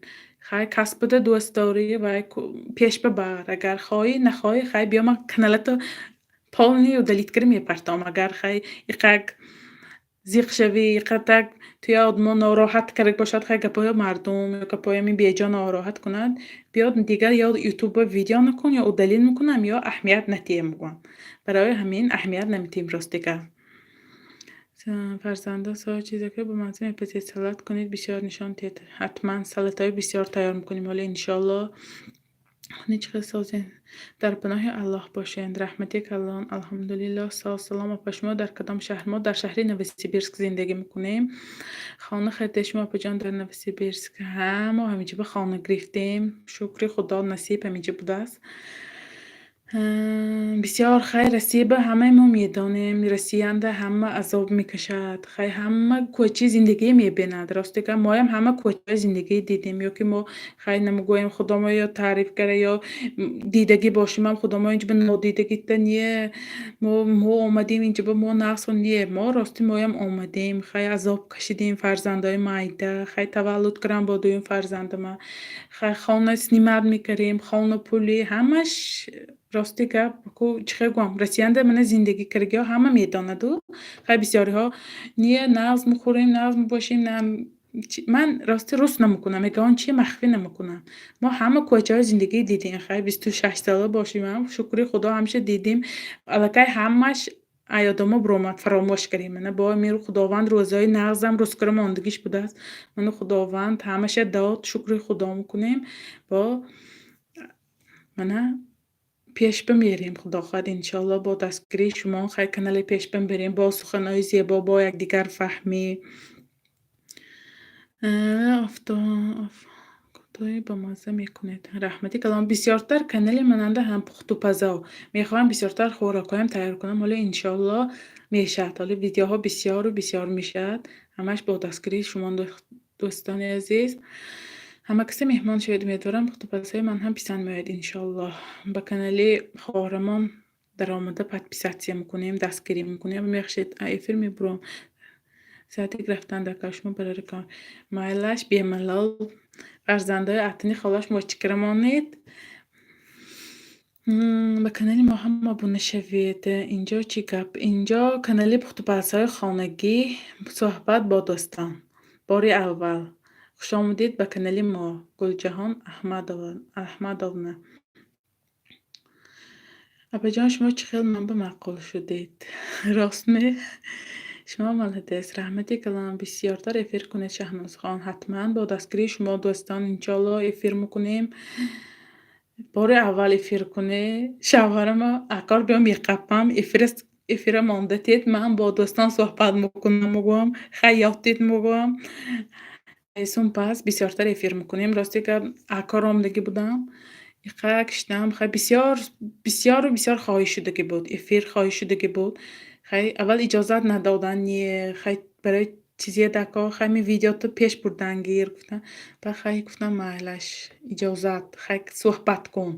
Хай, касбата дӯст дорӣ, вай пеш бибар. Агар хоҳӣ, нахоҳӣ, хай, биё, ман каналато полный удалить карда мепартом. Агар, хай, иқак зиқ шавӣ, иқатак туя одамо нороҳат карда бошад, хай, гапҳои мардум ё гапҳои ҳамин беҷо нороҳат кунад, биё, дигар ё ютуба видео накун, ё удалить мекунам, ё аҳамият натиҳе, мегӯям. Барои ҳамин аҳамият намедиҳем, ростига. Фарзандон соҳиби чизе ки ба манзил мепазед, салат кунед, бисёр нишон диҳед. Ҳатман салатҳои бисёр тайёр мекунем ҳоло, иншоаллоҳ. Чӣ хел созед? Дар паноҳи Аллоҳ бошед. Раҳмати калон. Алҳамдулиллоҳ. Салом, апа, шумо дар кадом шаҳр? Мо дар шаҳри Новосибирск зиндагӣ мекунем. Хона харидед шумо, апаҷон, дар Новосибирск? Ҳа, мо ҳаминҷо ба хона гирифтем. Шукри Худо, насиб ҳаминҷо будааст. Бисёр хай, Россия ба ҳамаи мо медонем, Россиянда ҳама азоб мекашад. Хай, ҳама кӯчаи зиндагӣ мебинад. Рости гап, моям ҳама кӯчаи зиндагӣ дидем. Ё ки мо, хай, намегӯем, Худо мо ё таъриф кара, ё дидагӣ бошимам, Худо мо инҷо ба нодидагита не, мо омадем инҷо ба мо нағз не, мо рости моям омадем, хай, азоб кашидем, фарзандои майда, хай, таваллуд кардам бо дуюм фарзандама. Хай, хона снимать мекардем, хона пулӣ, ҳамаш. Рости гап, ку чӣ хел гӯям, Россиянда мана зиндагӣ кардагиҳо ҳама медонаду. Хай, бисёриҳо не, нағз мехӯрем, нағз мебошем, на ман рости рус намекунам, ягон чи махфӣ намекунам. Мо ҳама кӯчаҳои зиндагӣ дидем, хай, 26 сола бошимам, шукри Худо, ҳамеша дидем. Аллакай ҳамаш аёдомо биромад, фаромӯш кардем. Мана бо миру Худованд рӯзҳои нағзам рӯзкора мондагиш будааст. Мана Худованд ҳамаша дод, шукри Худо мекунем. Бо мана пеш бимерем, худо хоҳад, иншоалло, бо дастгирии шумо, хай, канале пеш бимбарем, бо суханҳои зебо, бо якдигар фаҳмӣ. Офтоби бамазза мекунед. Раҳмати калон. Бисёртар канали мананда ҳам пухтупазо. Мехоҳам бисёртар хӯрокҳоям тайёр кунам. Ҳоло, иншоалло, мешавад. Ҳоло видеоҳо бисёру бисёр мешавад. Ҳамаш бо дастгирии шумо, дӯстони азиз. Ҳама касе меҳмон шавед. Умедворам, пухтупазҳои ман ҳам писанд меояд, иншоаллоҳ. Ба канали хоҳарамон даромада подписаться мекунем, дастгирӣ мекунем. Мебахшед, эфир мебурам. Садик рафтан дар шумо барои майлаш, бемалол. Фарзандои атини холаш мочикира монед. Ба канали мо ҳам обуна шавед. Инҷо чӣ гап? Инҷо канали пухтупазҳои хонагӣ, суҳбат бо дӯстон. Бори аввал. Хушомадед ба канали мо, Гулҷаҳон Аҳмадовна. Апаҷон, шумо чӣ хел ман ба маъқул шудед? Рост ме? Шумо молодец. Раҳмати калон. Бисёртар эфир кунед, Шаҳнозхон. Ҳатман бо дастгирии шумо, дӯстон, иншоалло эфир мекунем. Бори аввал эфир кунӣ, шавҳарама акор биё меқапам, эфира монда тед, ман бо дӯстон суҳбат мекунам, мегӯям, хай ёд дид, мегӯям. Эсун пас бисёртар эфир мекунем. Рости гап, акор омадагӣ будам. Иқа киштам, хай бисёр бисёру бисёр хоҳиш шудагӣ буд, эфир хоҳиш шудагӣ буд. Хай аввал иҷозат надодан, не, хай барои чизе дако, хай ми видеото пеш бурдан гир гуфтам. Баъд хай гуфтам, майлаш, иҷозат, хай суҳбат кун.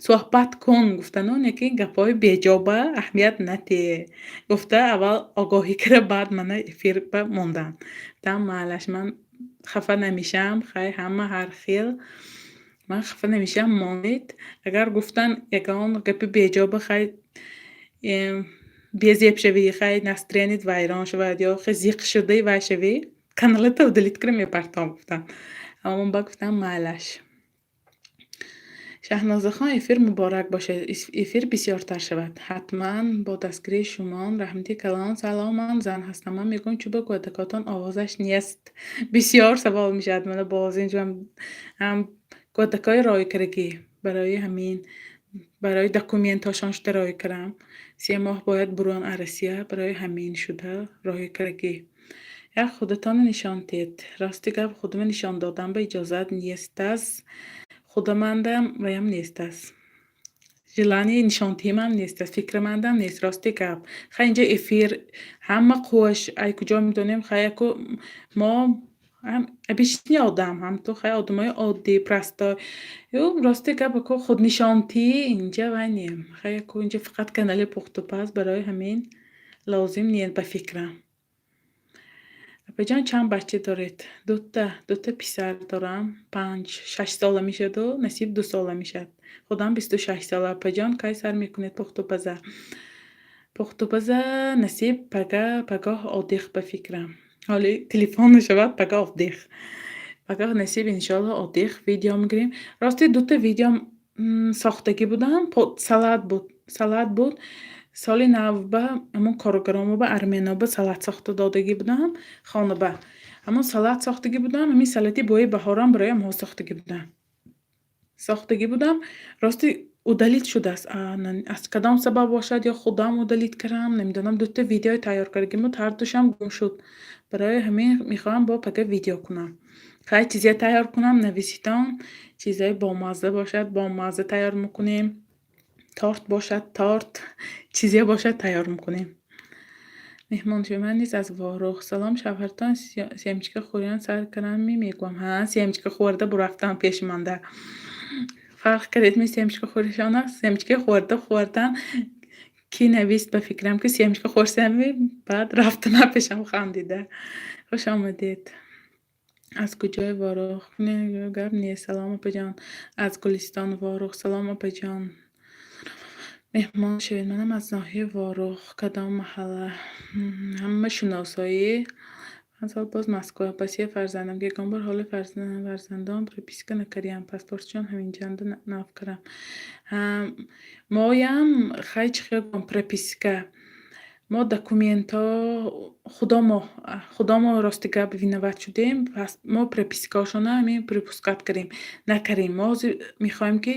Суҳбат кун гуфтану, лекин гапҳои беҷоба аҳамият надиҳ гуфта, аввал огоҳӣ карда, баъд мана эфир ба монданд. Гуфтам, майлаш, ман хафа намешавам, хай ҳама ҳар хел, ман хафа намешавам, монед. Агар гуфтан ягон гапи беҷоба, хай безеб шавӣ, хай настроение т вайрон шавад ё хай зиқ шудаи вай шавӣ, каналата удалить кунам, мепартом, гуфтам. Аммо ба гуфтам, майлаш. Шаҳнозахон, эфир муборак бошад, эфир бисёртар шавад. Ҳатман бо дастгирии шумон, раҳмати калон. Салом, ман зан ҳастам. Ман мегӯям, чӯба кӯдакотон овозаш нест. Бисёр савол мешавад. Мана боз инҷо ҳам кӯдакҳои роҳӣ барои ҳамин, барои документҳошон шуда роҳӣ кардам. 3 моҳ бояд бурон аз Россия, барои ҳамин шуда роҳӣ кардагӣ. Як худатонро нишон диҳед. Рости гап, худама нишон додан ба иҷозат нестас. Худамандам ваям нестас. Желание нишондиҳимам нестас, фикрамандам нест, рости гап. Хай инҷа эфир, ҳама қувваш, ай куҷо медонем, хай яку мо ҳам обычный одам, ҳам ту хай одамои оддӣ, простой. Ю рости гап, аку худнишонтӣ инҷа вай не. Хай яку инҷа фақат канали пухтупаз, барои ҳамин лозим не ба фикрам. Апаҷон, чанд бача доред? Дута, дута писар дорам. 5-6 сола мешаду насиб 2 сола мешавад. Худам 26 сола. Апаҷон, кай сар мекунед пухтупаза? Пухтупаза насиб пага, пагоҳ отдых ба фикрам. Ҳоли телефон мешавад, пага отдых. Пагоҳ насиб, иншоалло, отдых видео мегирем. Рости, дута видео сохтагӣ будам, салат буд, салат буд. Соли навба ҳамон коргаронба, арменоба салат сохта додагӣ будам хонаба. Ҳамон салат сохтагӣ будам, ҳамин салати бӯи баҳорам барои ҳамҳо сохтагӣ будам. Сохтагӣ будам, рости, удалить шудааст. Аз кадом сабаб бошад ё худам удалить кардам, намедонам, дута видеои тайёр кардагим буд, ҳардушам гум шуд. Барои ҳамин мехоҳам бо пага видео кунам. Хай чизе тайёр кунам, нависитон, чизои бомазза бошад, бомазза тайёр мекунем. Торт бошад, торт, чизе бошад, тайёр мекунем. Меҳмон шавед, ман низ аз Ворух. Салом, шавҳартон семечка хӯриён сар кардам, мегӯям. Ҳа, семечка хӯрда бурафтам пеши манда. Фарқ кардед ми семечка хӯришона? Семечка хӯрда хӯрдан ки навист, ба фикрам, ки семечка хӯрсами, баъд рафтана пешам хандида. Хуш омадед. Аз куҷои Ворух? Не, гап нест. Салом, апаҷон. Аз Гулистон, Ворух. Салом, апаҷон. Меҳмон шавед. Манам аз ноҳияи Ворух. Кадом маҳалла? Ҳама шиносоӣ. 5 сол боз Москва. Ба се фарзандам. Ягон бор ҳоли фарзандон прописка накардаям. Паспортшон ҳаминҷанда нав кардам. Моям хай чӣ хел гӯям, прописка. Мо документҳо худомо худомо, рости гап, виноват шудем. Пас мо пропискаҳошона ҳамин пропускать кардем. Накардем. Мо ҳозир мехоҳем, ки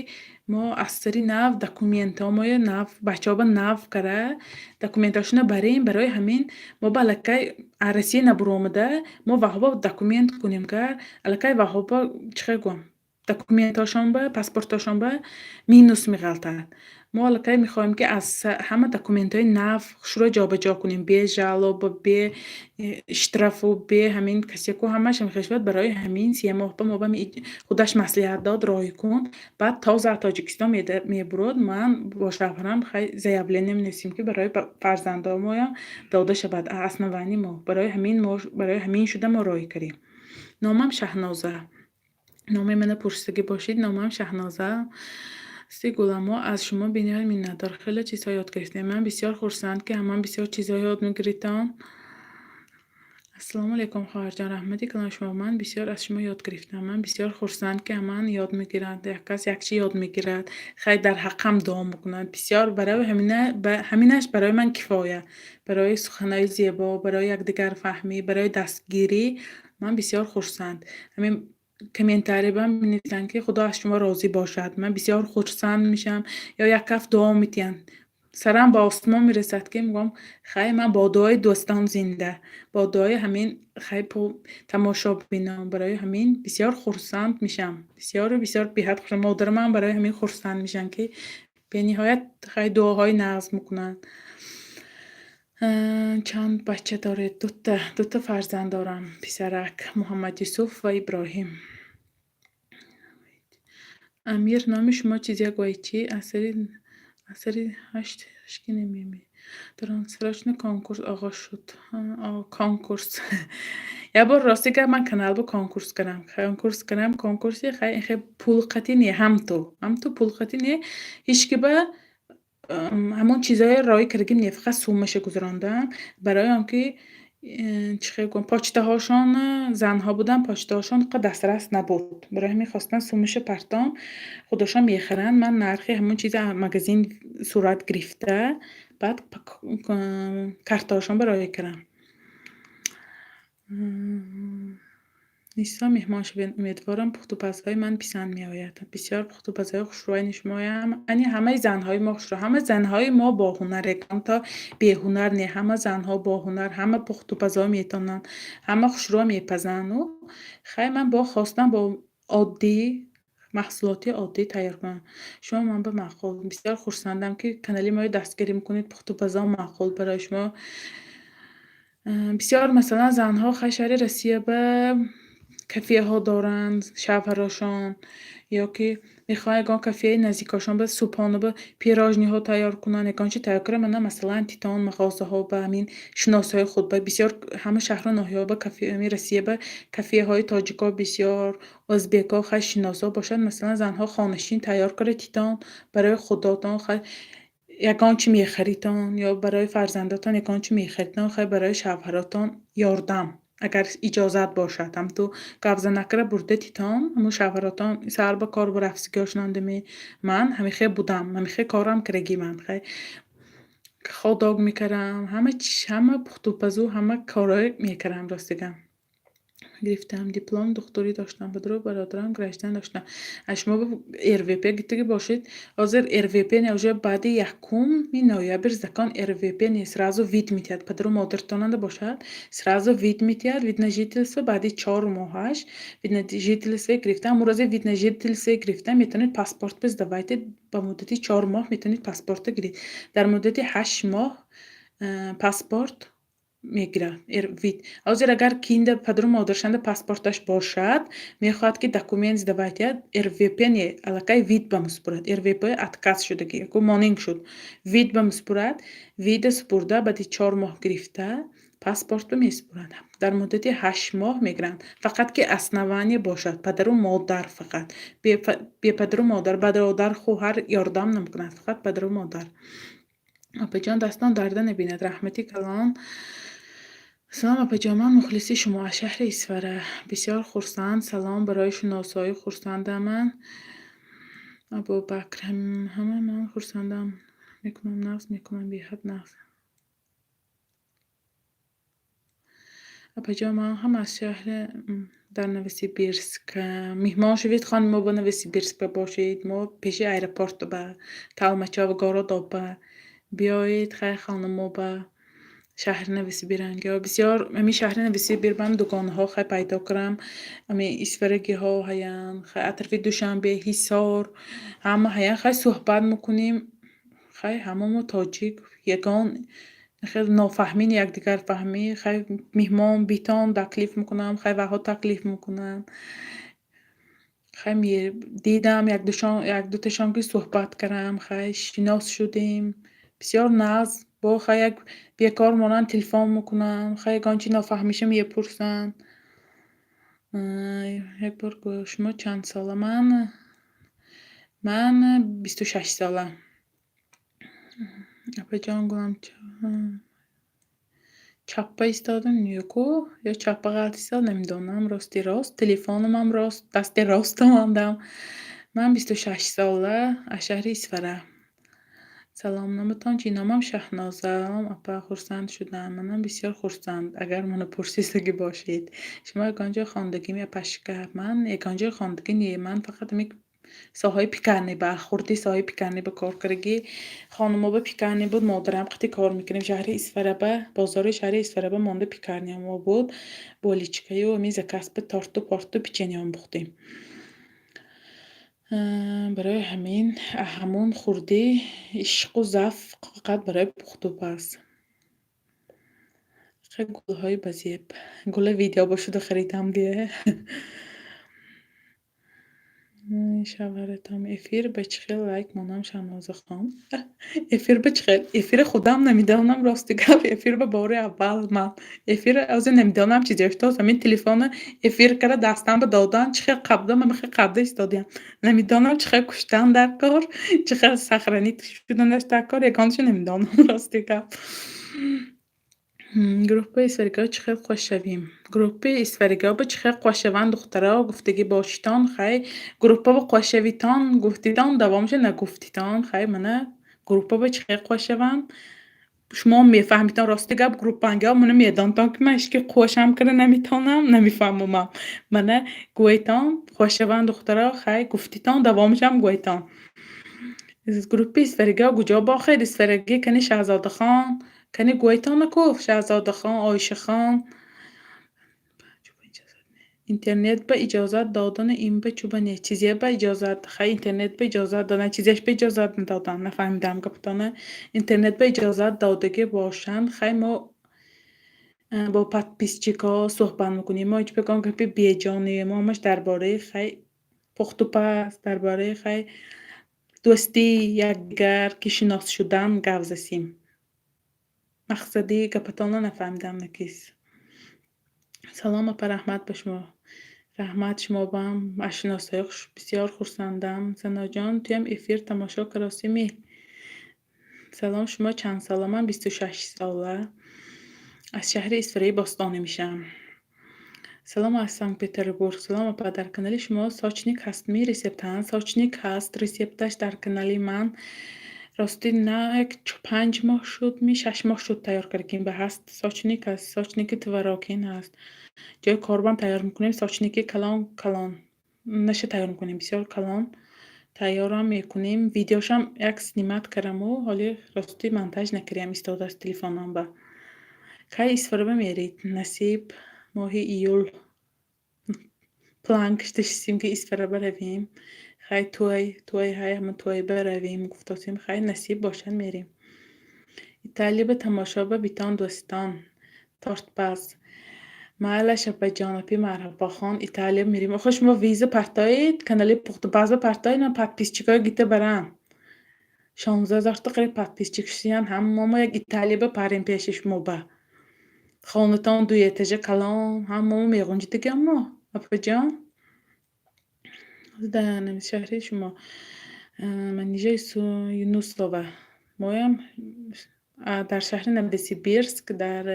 мо аз сари нав документҳомоя нав бачаҳоба нав кара документҳошона барем. Барои ҳамин мо ба аллакай аз Россия набуромада, мо ваҳоба документ кунем гар, аллакай ваҳоба, чӣ хел гӯям, документҳошонба, паспортҳошонба минус меғалтад. Мо аллакай мехоҳем, ки аз ҳама документҳои нав хушрӯ ҷобаҷо кунем, бе жалоба, бе штрафу, бе ҳамин косяку, ҳамааш ҳамихел шавад. Барои ҳамин 3 моҳ ба мо ба худаш маслиҳат дод: роҳӣ кун, баъд тоза аз Тоҷикистон мебурод. Ман бо шавҳарам хай заявление менависем, ки барои фарзандонмоям дода шавад основании мо. Барои ҳамин мо, барои ҳамин шуда мо роҳӣ кардем. Номам Шаҳноза. Номи мана пурсидагӣ бошед, номам Шаҳноза. Си гуламо, аз шумо бениҳоят миннатдор. Хеле чизҳо ёд гирифтем. Ман бисёр хурсанд, ки ҳаман бисёр чизҳо ёд мегиритон. Ассалому алайкум, хоҳарҷон, раҳмати калони шумо. Ман бисёр аз шумо ёд гирифтам. Ман бисёр хурсанд, ки ҳаман ёд мегиранд. Як кас як чи ёд мегирад. Хай, дар ҳаққам дуо мекунад. Бисёр барои ҳаминаш барои ман кифоя. Барои суханҳои зебо, барои якдигарфаҳмӣ, барои дастгирӣ ман бисёр хурсанд. Ҳамин комментарий ба менависанд, ки Худо аз шумо розӣ бошад. Ман бисёр хурсанд мешавам. Ё як каф дуо медиҳанд. Сарам ба осмон мерасад, ки мегӯям: хай, ман бо дуои дӯстон зинда, бо дуои ҳамин хай тамошобинон. Барои ҳамин бисёр хурсанд мешавам. Бисёру бисёр, беҳад хурсанд. Модарамам барои ҳамин хурсанд мешаванд, ки бениҳоят хай дуоҳои нағз мекунанд. Чанд бача доред? Дута, дута фарзанд дорам. Писарак Муҳаммадюсуф ва Иброҳим. Амир, номи шумо чиз як вай чӣ? Асари ҳашт ҳашки намемӣ. Срочно конкурс оғоз шуд. Конкурс. Як бор, рости гап, ман каналбо конкурс кардам. Конкурс кардам, конкурси хай хе пулқатӣ не, ҳамту. Ҳамту пулқатӣ не. Ҳеҷ ба ҳамон чизҳое роӣ кардагим не, фақат суммаша гузарондам. Барои он ки чӣ хел гӯям, почтаҳошон занҳо буданд, почтаҳошон қа дастрас набуд. Барои ҳамин хостам суммаша партом, худошон мехаранд. Ман нархи ҳамон чиза магазин сурат гирифта, баъд картаҳошонро роӣ кардам. Нисо, меҳмон шавед. Умедворам, пухтупазҳои ман писанд меояд. Бисёр пухтупазҳои хушрӯяни шумоям. Ани ҳамаи занҳои мо хушрӯ. Ҳама занҳои мо боҳунар, ягонто беҳунар не. Ҳама занҳо боҳунар, ҳама пухтупазҳо метавонанд, ҳама хушрӯ мепазанду. Хай, ман бо хостам бо оддӣ, маҳсулоти оддӣ тайёр кунам. Шумо ман ба маъқул. Бисёр хурсандам, ки канали моро дастгирӣ мекунед, пухтупазҳо маъқул барои шумо. Бисёр, масалан, занҳо хай шаҳри Россия ба кафеҳо доранд шавҳарошон, ё ки мехоҳанд ягон кафеи наздикошон ба субҳона ба пирожныйҳо тайёр кунанд, ягон чи тайёр кунанд. Мана, масалан, титон мағозаҳо ба ҳамин шиносҳои худ ба бисёр ҳама шаҳру ноҳияҳо ба кафе, ҳамин Россия ба кафеҳои тоҷикҳо бисёр, ӯзбекҳо хай шиносҳо бошад, масалан, занҳо хонашин тайёр карда титон барои худотон, хай ягон чи мехаритон ё барои фарзандотон ягон чи мехаритон, хай барои шавҳаротон ёрдам, агар иҷозат бошад, ҳамту гапзанакра бурда титон, ҳамун шавҳаротон саҳар ба кор бурафтигиҳошонандаме. Ман ҳамихел будам, ҳамихел корам кардагӣ ман. Хай, хот-дог мекардам, ҳама ҳама пухтупазу, ҳама корҳое мекардам, рости гап. Гирифтам диплом духтурӣ доштам, падару бародарам граждан доштам. Аз шумо РВП гирифтагӣ бошед, ҳозир РВП не, уже баъди 1 ноябр закон РВП не, сразу вид метиҳад. Падару модаратонанда бошад, сразу вид метиҳад, вид на жительство баъди 4 моҳаш вид на жительство гирифта, ҳамун рӯзе вид на жительство гирифта метавонед паспорт сдавать, ба муддати 4 моҳ метавонед паспорта гиред. Дар муддати 8 моҳ паспорт мегирад вид. Ҳозир агар кинда падару модарашанда паспорташ бошад, мехоҳад, ки документ сдавать диҳад, РВП не, аллакай вид ба месупорад. РВП отказ шудагӣ, монинг шуд. Вид ба месупорад, вида супурда, баъди 4 моҳ гирифта паспортро месупорад. Дар муддати 8 моҳ мегиранд. Фақат ки основание бошад, падару модар фақат. Бе падару модар, бародар, хоҳар ёрдам намекунад, фақат падару модар. Апаҷон, дастон дарда набинад, раҳмати калон. Салом, апаҷон, ман мухлиси шумо аз шаҳри Исфара. Бисёр хурсанд. Салом, барои шиносоӣ хурсандам ман. Абубакр, ҳама ман хурсандам мекунам, нағз мекунам, беҳад нағз. Апаҷон, ман ҳам аз шаҳри дар Новосибирск. Меҳмон шавед, хони мо ба Новосибирск бошед. Мо пеши аэропорт ба Толмачёво городоба. Биёед, хай, хонумо ба шаҳри Новосибиранг. Ё бисёр ҳамин шаҳри Новосибир бам дугонаҳо хай пайдо кунам. Ҳамин исфарагиҳо ҳаянд, хай атрофи Душанбе, Ҳисор ҳама ҳаянд. Хай, суҳбат мекунем. Хай, ҳама мо тоҷик, ягон хел нофаҳмӣ, якдигарфаҳмӣ. Хай, меҳмон битон таклиф мекунам, хай, ваҳо таклиф мекунанд. Хай, дидам якдуташон ки суҳбат кардам, хай, шинос шудем. Бисёр нағз. Бо хай, як бекор монанд, телефон мекунам, хай, ягон чи нофаҳмиша мепурсанд. Як бор гӯ, шумо чанд сола? Ман 26 сола. Апаҷон, гулам, чаппа истодам ё ку ё чаппа ғалат истод, намедонам. Рости рост телефонамам рост дасти рост мондам. Ман 26 сола, аз шаҳри Исфара. Салом, номатон чӣ? Номам Шаҳноза. Салом, апа, хурсанд шудам. Манам бисёр хурсанд, агар маро пурсидагӣ бошед. Шумо ягон ҷой хондагӣ, апашка? Ман ягон ҷой хондагӣ не, ман фақат ҳамин соҳаи пекарня ба хурдӣ соҳаи пекарня ба кор кардагӣ. Хонумо ба пекарня буд, модарам қати кор мекардем. Шаҳри Исфараба, бозори шаҳри Исфараба монда пекарня мо буд. Булочкаю ҳамин заказ ба торту порту печенье мепухтем. Барои ҳамин ҳамун хурдӣ ишқу завқ фақат барои пухтупаз. Хеле гулҳои базеб. Гула видео бошуду харидам дия. Шавҳаратон эфир ба чӣ хел лайк монам, Шаҳнозахон? Эфир ба чӣ хел? Эфири худам намедонам, рости гап, эфир ба бори аввал ман. Эфир ҳозир намедонам чизе шудааст. Ҳамин телефона эфир карда дастам ба додан, чӣ хел қабда, ман хел қабда истодиям. Намедонам, чӣ хел куштан дар кор, чӣ хел сохранить шуданаш дар кор, ягонашо намедонам, рости гап. Группаи исфаригиҳо чӣ хел хуш шавем? Группаи исфаригиҳо ба чӣ хел хуш шаванд, духтаро, гуфтагӣ бошитон. Хай, группа ба хуш-шавитон гуфтитон, давомша нагуфтитон. Хай, мана группа ба чӣ хел хуш шаванд? Шумо мефаҳмитон, рости гап, группангиҳо мана медонтон, ки ман ҳечки хушам карда наметавонам, намефаҳмамам. Мана гӯйтон, хуш шаванд, духтаро, хай, гуфтитон, давомашам гӯйтон. Группаи исфаригиҳо куҷо бохед? Исфарагӣ кани Шаҳзодахон, кани гӯйтона ку Шаҳзодахон, Оишахон. Интернет ба иҷозат додану ин ба чӯба не. Чизе ба иҷозат? Хай, интернет ба иҷозат додан, чизеш ба иҷозат надодан? Нафаҳмидам гаптона. Интернет ба иҷозат додагӣ бошанд, хай, мо бо подписчикҳо суҳбат мекунем. Мо ҳеҷ ягон гапи беҷо не, мо ҳамаш дар бораи, хай, пухтупаз, дар бораи, хай, дӯстии якдигар, ки шинос шудан гап засем. Мақсади гапатонро нафаҳмидам, накис. Салом, апа, раҳмат ба шумо. Раҳмат шумо баам, аз шиносоӣ бисёр хурсандам. Саноҷон, туям эфир тамошо каросӣ? Салом, шумо чанд сола? Ман 26 сола. Аз шаҳри Исфараи Бостонӣ мешавам. Салом аз Санкт-Петербург. Салом, апа, дар канали шумо сочник ҳастми, рецепт? Сочник ҳаст, рецепташ дар канали ман. Ростӣ, на як 5 моҳ шуд ми, 6 моҳ шуд, тайёр кардагим ба ҳаст. Сочник ҳаст, сочники творогин ҳаст. Ҷои корбам тайёр мекунем, сочники калон калон. Наша тайёр мекунем, бисёр калон тайёрам мекунем. Видеошам як снимать кардаму, ҳоли ростӣ монтаж накардиам, истодааст телефонам ба. Кай Исфара меред? Насиб, моҳи июл план кишташистем, ки Исфара баравем. Хай, тӯй, тӯй, ҳай, ҳама тӯй баравем гуфтосем, хай, насиб бошад, мерем. Италия ба тамошо ба битон, дӯстон. Тортпаз. Майлаш, апаҷон, апи марҳабохон, Италия мерем. Охир шумо виза партоед, канали пухтупазба партоед, ман подписчикҳои гита барам. 16 ҳазорта қариб подписчик шудиян, ҳамамо як Италия ба парем пеши шумо ба. Хонатон ду этажа калон, ҳамамо меғунҷидагиам мо, апаҷон. Дар шаҳри шумо. Манижа Юнусова. Моям дар шаҳри Новосибирск, дар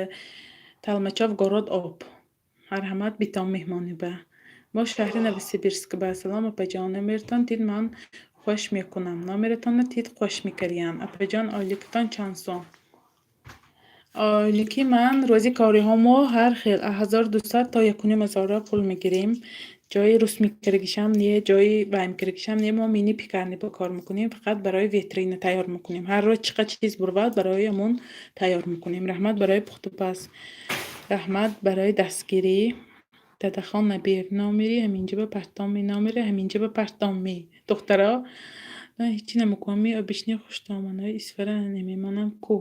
Толмачев город об. Марҳамат, битон меҳмонӣ ба. Мо шаҳри Новосибирск ба. Салом, апаҷон, номератон тид, ман хуш мекунам. Номератонро тид, хуш мекардиям. Апаҷон, ойликатон чанд сом? Ойлики ман рӯзи кориҳо мо ҳар хел, аз 1200 то 1500 пул мегирем. Ҷои русмикардагишам не, ҷои ваймкардагишам не, мо мини пекарня ба кор мекунем, фақат барои витрина тайёр мекунем. Ҳар рӯз чӣ қадр чиз бурвад, барои ҳамон тайёр мекунем. Раҳмат барои пухтупаз. Раҳмат барои дастгирӣ. Дадахон Набиев, номери ҳаминҷа ба партоми, номери ҳаминҷа ба партоми. Духтаро, Ман ҳечи намекунам, ми обычный хуштоманои Исфара намемонам ку.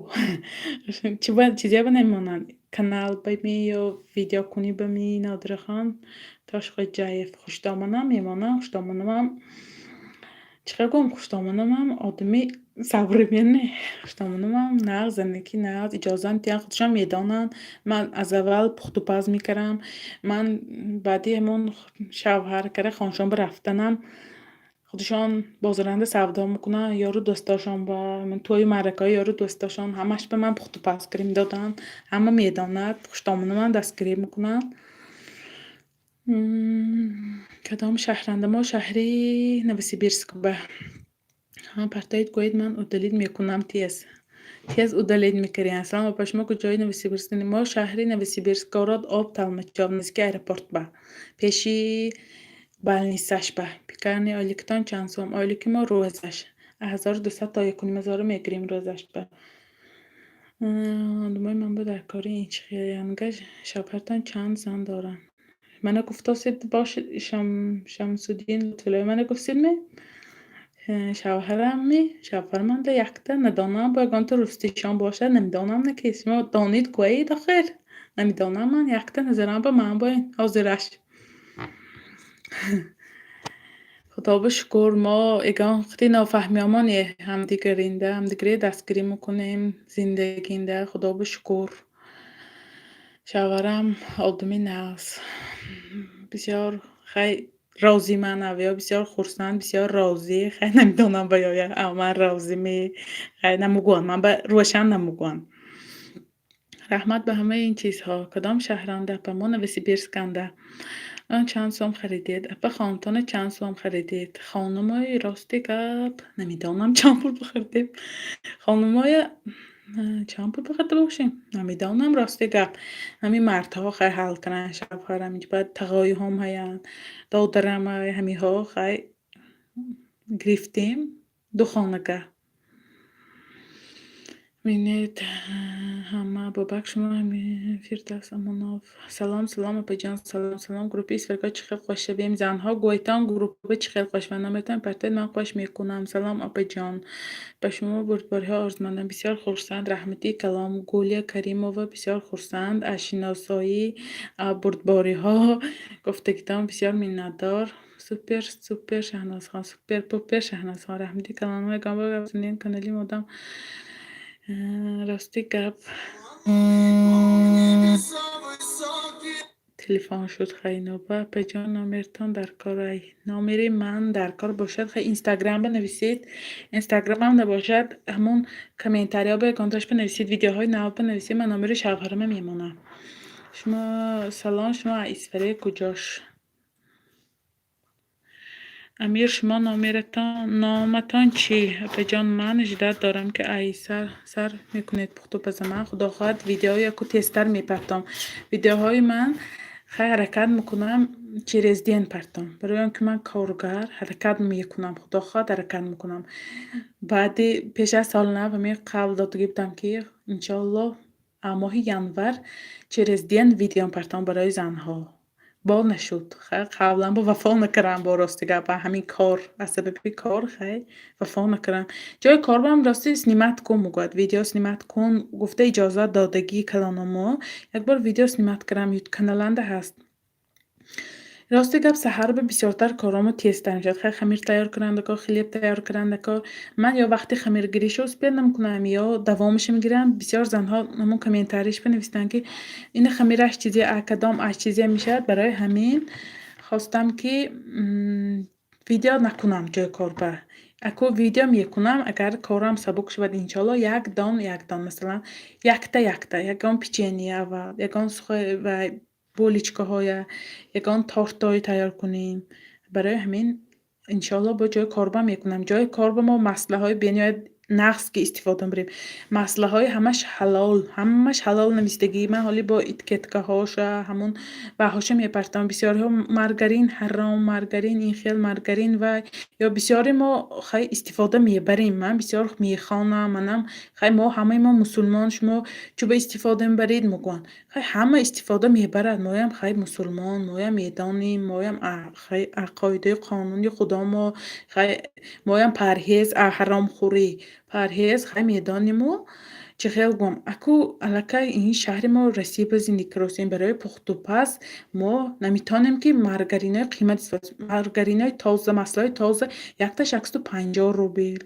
Чӣ бояд, чизия ба намемонанд? Канал ба ми ё видеокунӣ ба ми, Нодирахон Тошхоҷаев. Хуштоманам мемонам, хуштоманамам, чӣ хел гӯям, хуштоманамам одами современный. Хуштоманамам нағз, занаки нағз, иҷоза медиҳанд, худшон медонанд. Ман аз аввал пухтупаз мекардам. Ман баъди ҳамон шавҳар карда хонашон ба рафтанам, худашон бозоранда савдо мекунанд, ёру дӯстошон ба тӯю маъракаҳои ёру дӯстошон ҳамаш ба ман пухтупаз карда медоданд. Ҳама медонад, хуштоманамам дастгирӣ мекунанд. Кадом шаҳранда? Мо шаҳри Новосибирск ба. Партоед, гӯед, ман удалить мекунам тез. Тез удалить мекардем. Салом апа, шумо куҷои Новосибирск? Мо шаҳри Новосибирск, город об Толмачёв, наздики аэропорт ба. Пеши больницаш ба. Пекарни ойликатон чанд сом? Ойлики мо рӯзаш 1200 то 1500 мегирем рӯзаш ба. Одамои ман ба дар кори ин чӣ хелянга. Шавҳаратон чанд зан доранд? Мана гуфтосед, бошед, Шамсуддин Лутфуллоев. Мана гуфтед-ме? Шавҳарами? Шавҳараманда якта, надонам, бо ягонта рустишон бошад, намедонам, на ки шумо донид, гӯед охир. Намедонам, ман якта назарам ба ман бо ҳозираш. Худо шукр, мо ягон хати нофаҳмиёмон ҳамдигаринда, ҳамдигаре дастгирӣ мекунем зиндагинда, худо шукр. Шавҳарам одами нағз. Бисёр хай розӣ ман авё, бисёр хурсанд, бисёр розӣ. Хай намедонам, ба ёя ман розиме, хай намегӯянд, ман ба рӯшан намегӯянд. Раҳмат ба ҳамаи ин чизҳо. Кадом шаҳранда, апа? Мо Новосибирсканда. Чанд сом харидед? Апа, хонатонро чанд сом харидед? Хонумои, рости гап, намедонам, чанд пул бихаридем. Хонумоя чанд пул бихарида бошем? Намедонам, рости гап. Ҳамин мардҳо хай ҳал кунанд, шавҳарам инҷа, баъд тағоиҳом ҳаянд, додарам, ҳамиҳо хай гирифтем ду хонага. Бинед, ҳама Бобак, шумо Фирдавс Амонов. Салом, салом, апаҷон, салом, салом. Группаи Исфарго чӣ хел қош шавем? Занҳо, гӯйтон, группа чӣ хел қош шаванд? Номертон партоед, ман қош мекунам. Салом, апаҷон. Ба шумо бурдбориҳо орзумандам. Бисёр хурсанд, раҳмати калом. Гулия Каримова, бисёр хурсанд аз шиносоӣ, бурдбориҳо гуфтагитон бисёр миннатдор. Супер, супер, Шаҳнозхон, супер пупер, Шаҳнозхон. Раҳмати калом. Ягон бор гап занед канали модам. Рости гап, телефон шуд хайноба. Апаҷон, номертон дар кор ай. Номери ман дар кор бошад, хай Инстаграм бинависед. Инстаграмам набошад, ҳамон комментарияҳо ба ягонташ бинависед, видеоҳои нав бинависед, ман номери шавҳарама мемонам. Шумо салом, шумо аз Исфараи куҷош? Амир, шумо номератон, номатон чӣ? Апаҷон, ман ждать дорам, ки ай сар мекунед пухтупаза. Ман, худо хоҳад, видеои яку тезтар мепартом. Видеоҳои ман хай ҳаракат мекунам через день партом. Барои он ки ман коргар, ҳаракат мекунам, худо хоҳад, ҳаракат мекунам. Баъди пеш аз соли нав ҳамин қавл додагӣ будам, ки иншоаллоҳ моҳи январ через день видео партом барои занҳо. Бо нашуд. Хай қаблан бо вафо накардам, бо рости гап, ҳамин кор, аз сабаби кор хай вафо накардам. Ҷои корбам рости снимать кун мегӯяд, видео снимать кун гуфта иҷозат додагӣ калономо. Якбор видео снимать кардам, каналанда ҳаст. Рости гап, саҳар ба бисёртар коромо тезтар мешавад. Хай хамир тайёр кунанда кор, хлеб тайёр кунанда кор. Ман ё вақти хамиргириша успеть намекунам, ё давомаша мегирам. Бисёр занҳо ҳамон комментарияш бинависанд, ки ина хамираш чизе, а кадом аш чизе мешавад. Барои ҳамин хостам, ки видео накунам ҷои корба. Аку видео мекунам, агар корам сабук шавад, иншоалло, як дон, як дон, масалан, якта якта, ягон печенье аввал, ягон сухой ва булочкаҳоя, ягон тортҳое тайёр кунем. Барои ҳамин, иншоалло, бо ҷои корба мекунам. Ҷои корба мо маслаҳои бениҳоят Нағз ки истифода мебарем. Маслаҳои ҳамаш ҳалол, ҳамаш ҳалол навистагӣ. Ман ҳоли бо этикеткаҳоша, ҳамун ваҳоша мепартам. Бисёриҳо маргарин ҳаром, маргарин ин хел, маргарин вай. Ё бисёре мо хай истифода мебарем. Ман бисёр мехонам, манам хай мо ҳамаи мо мусулмон, шумо чӯба истифода мебаред, мегӯянд. Хай ҳама истифода мебарад. Моям хай мусулмон, моям медонем, моям хай қоидаи қонуни худо мо хай моям парҳез ҳаромхӯрӣ, парҳез хай медониму чӣ хел гӯям. Аку аллакай ин шаҳри мо Россия ба зиндагӣ каростем. Барои пухтупаз мо наметавонем, ки маргаринои қимат истифода, маргаринои тоза, маслаҳои тоза якташ 150 рубл,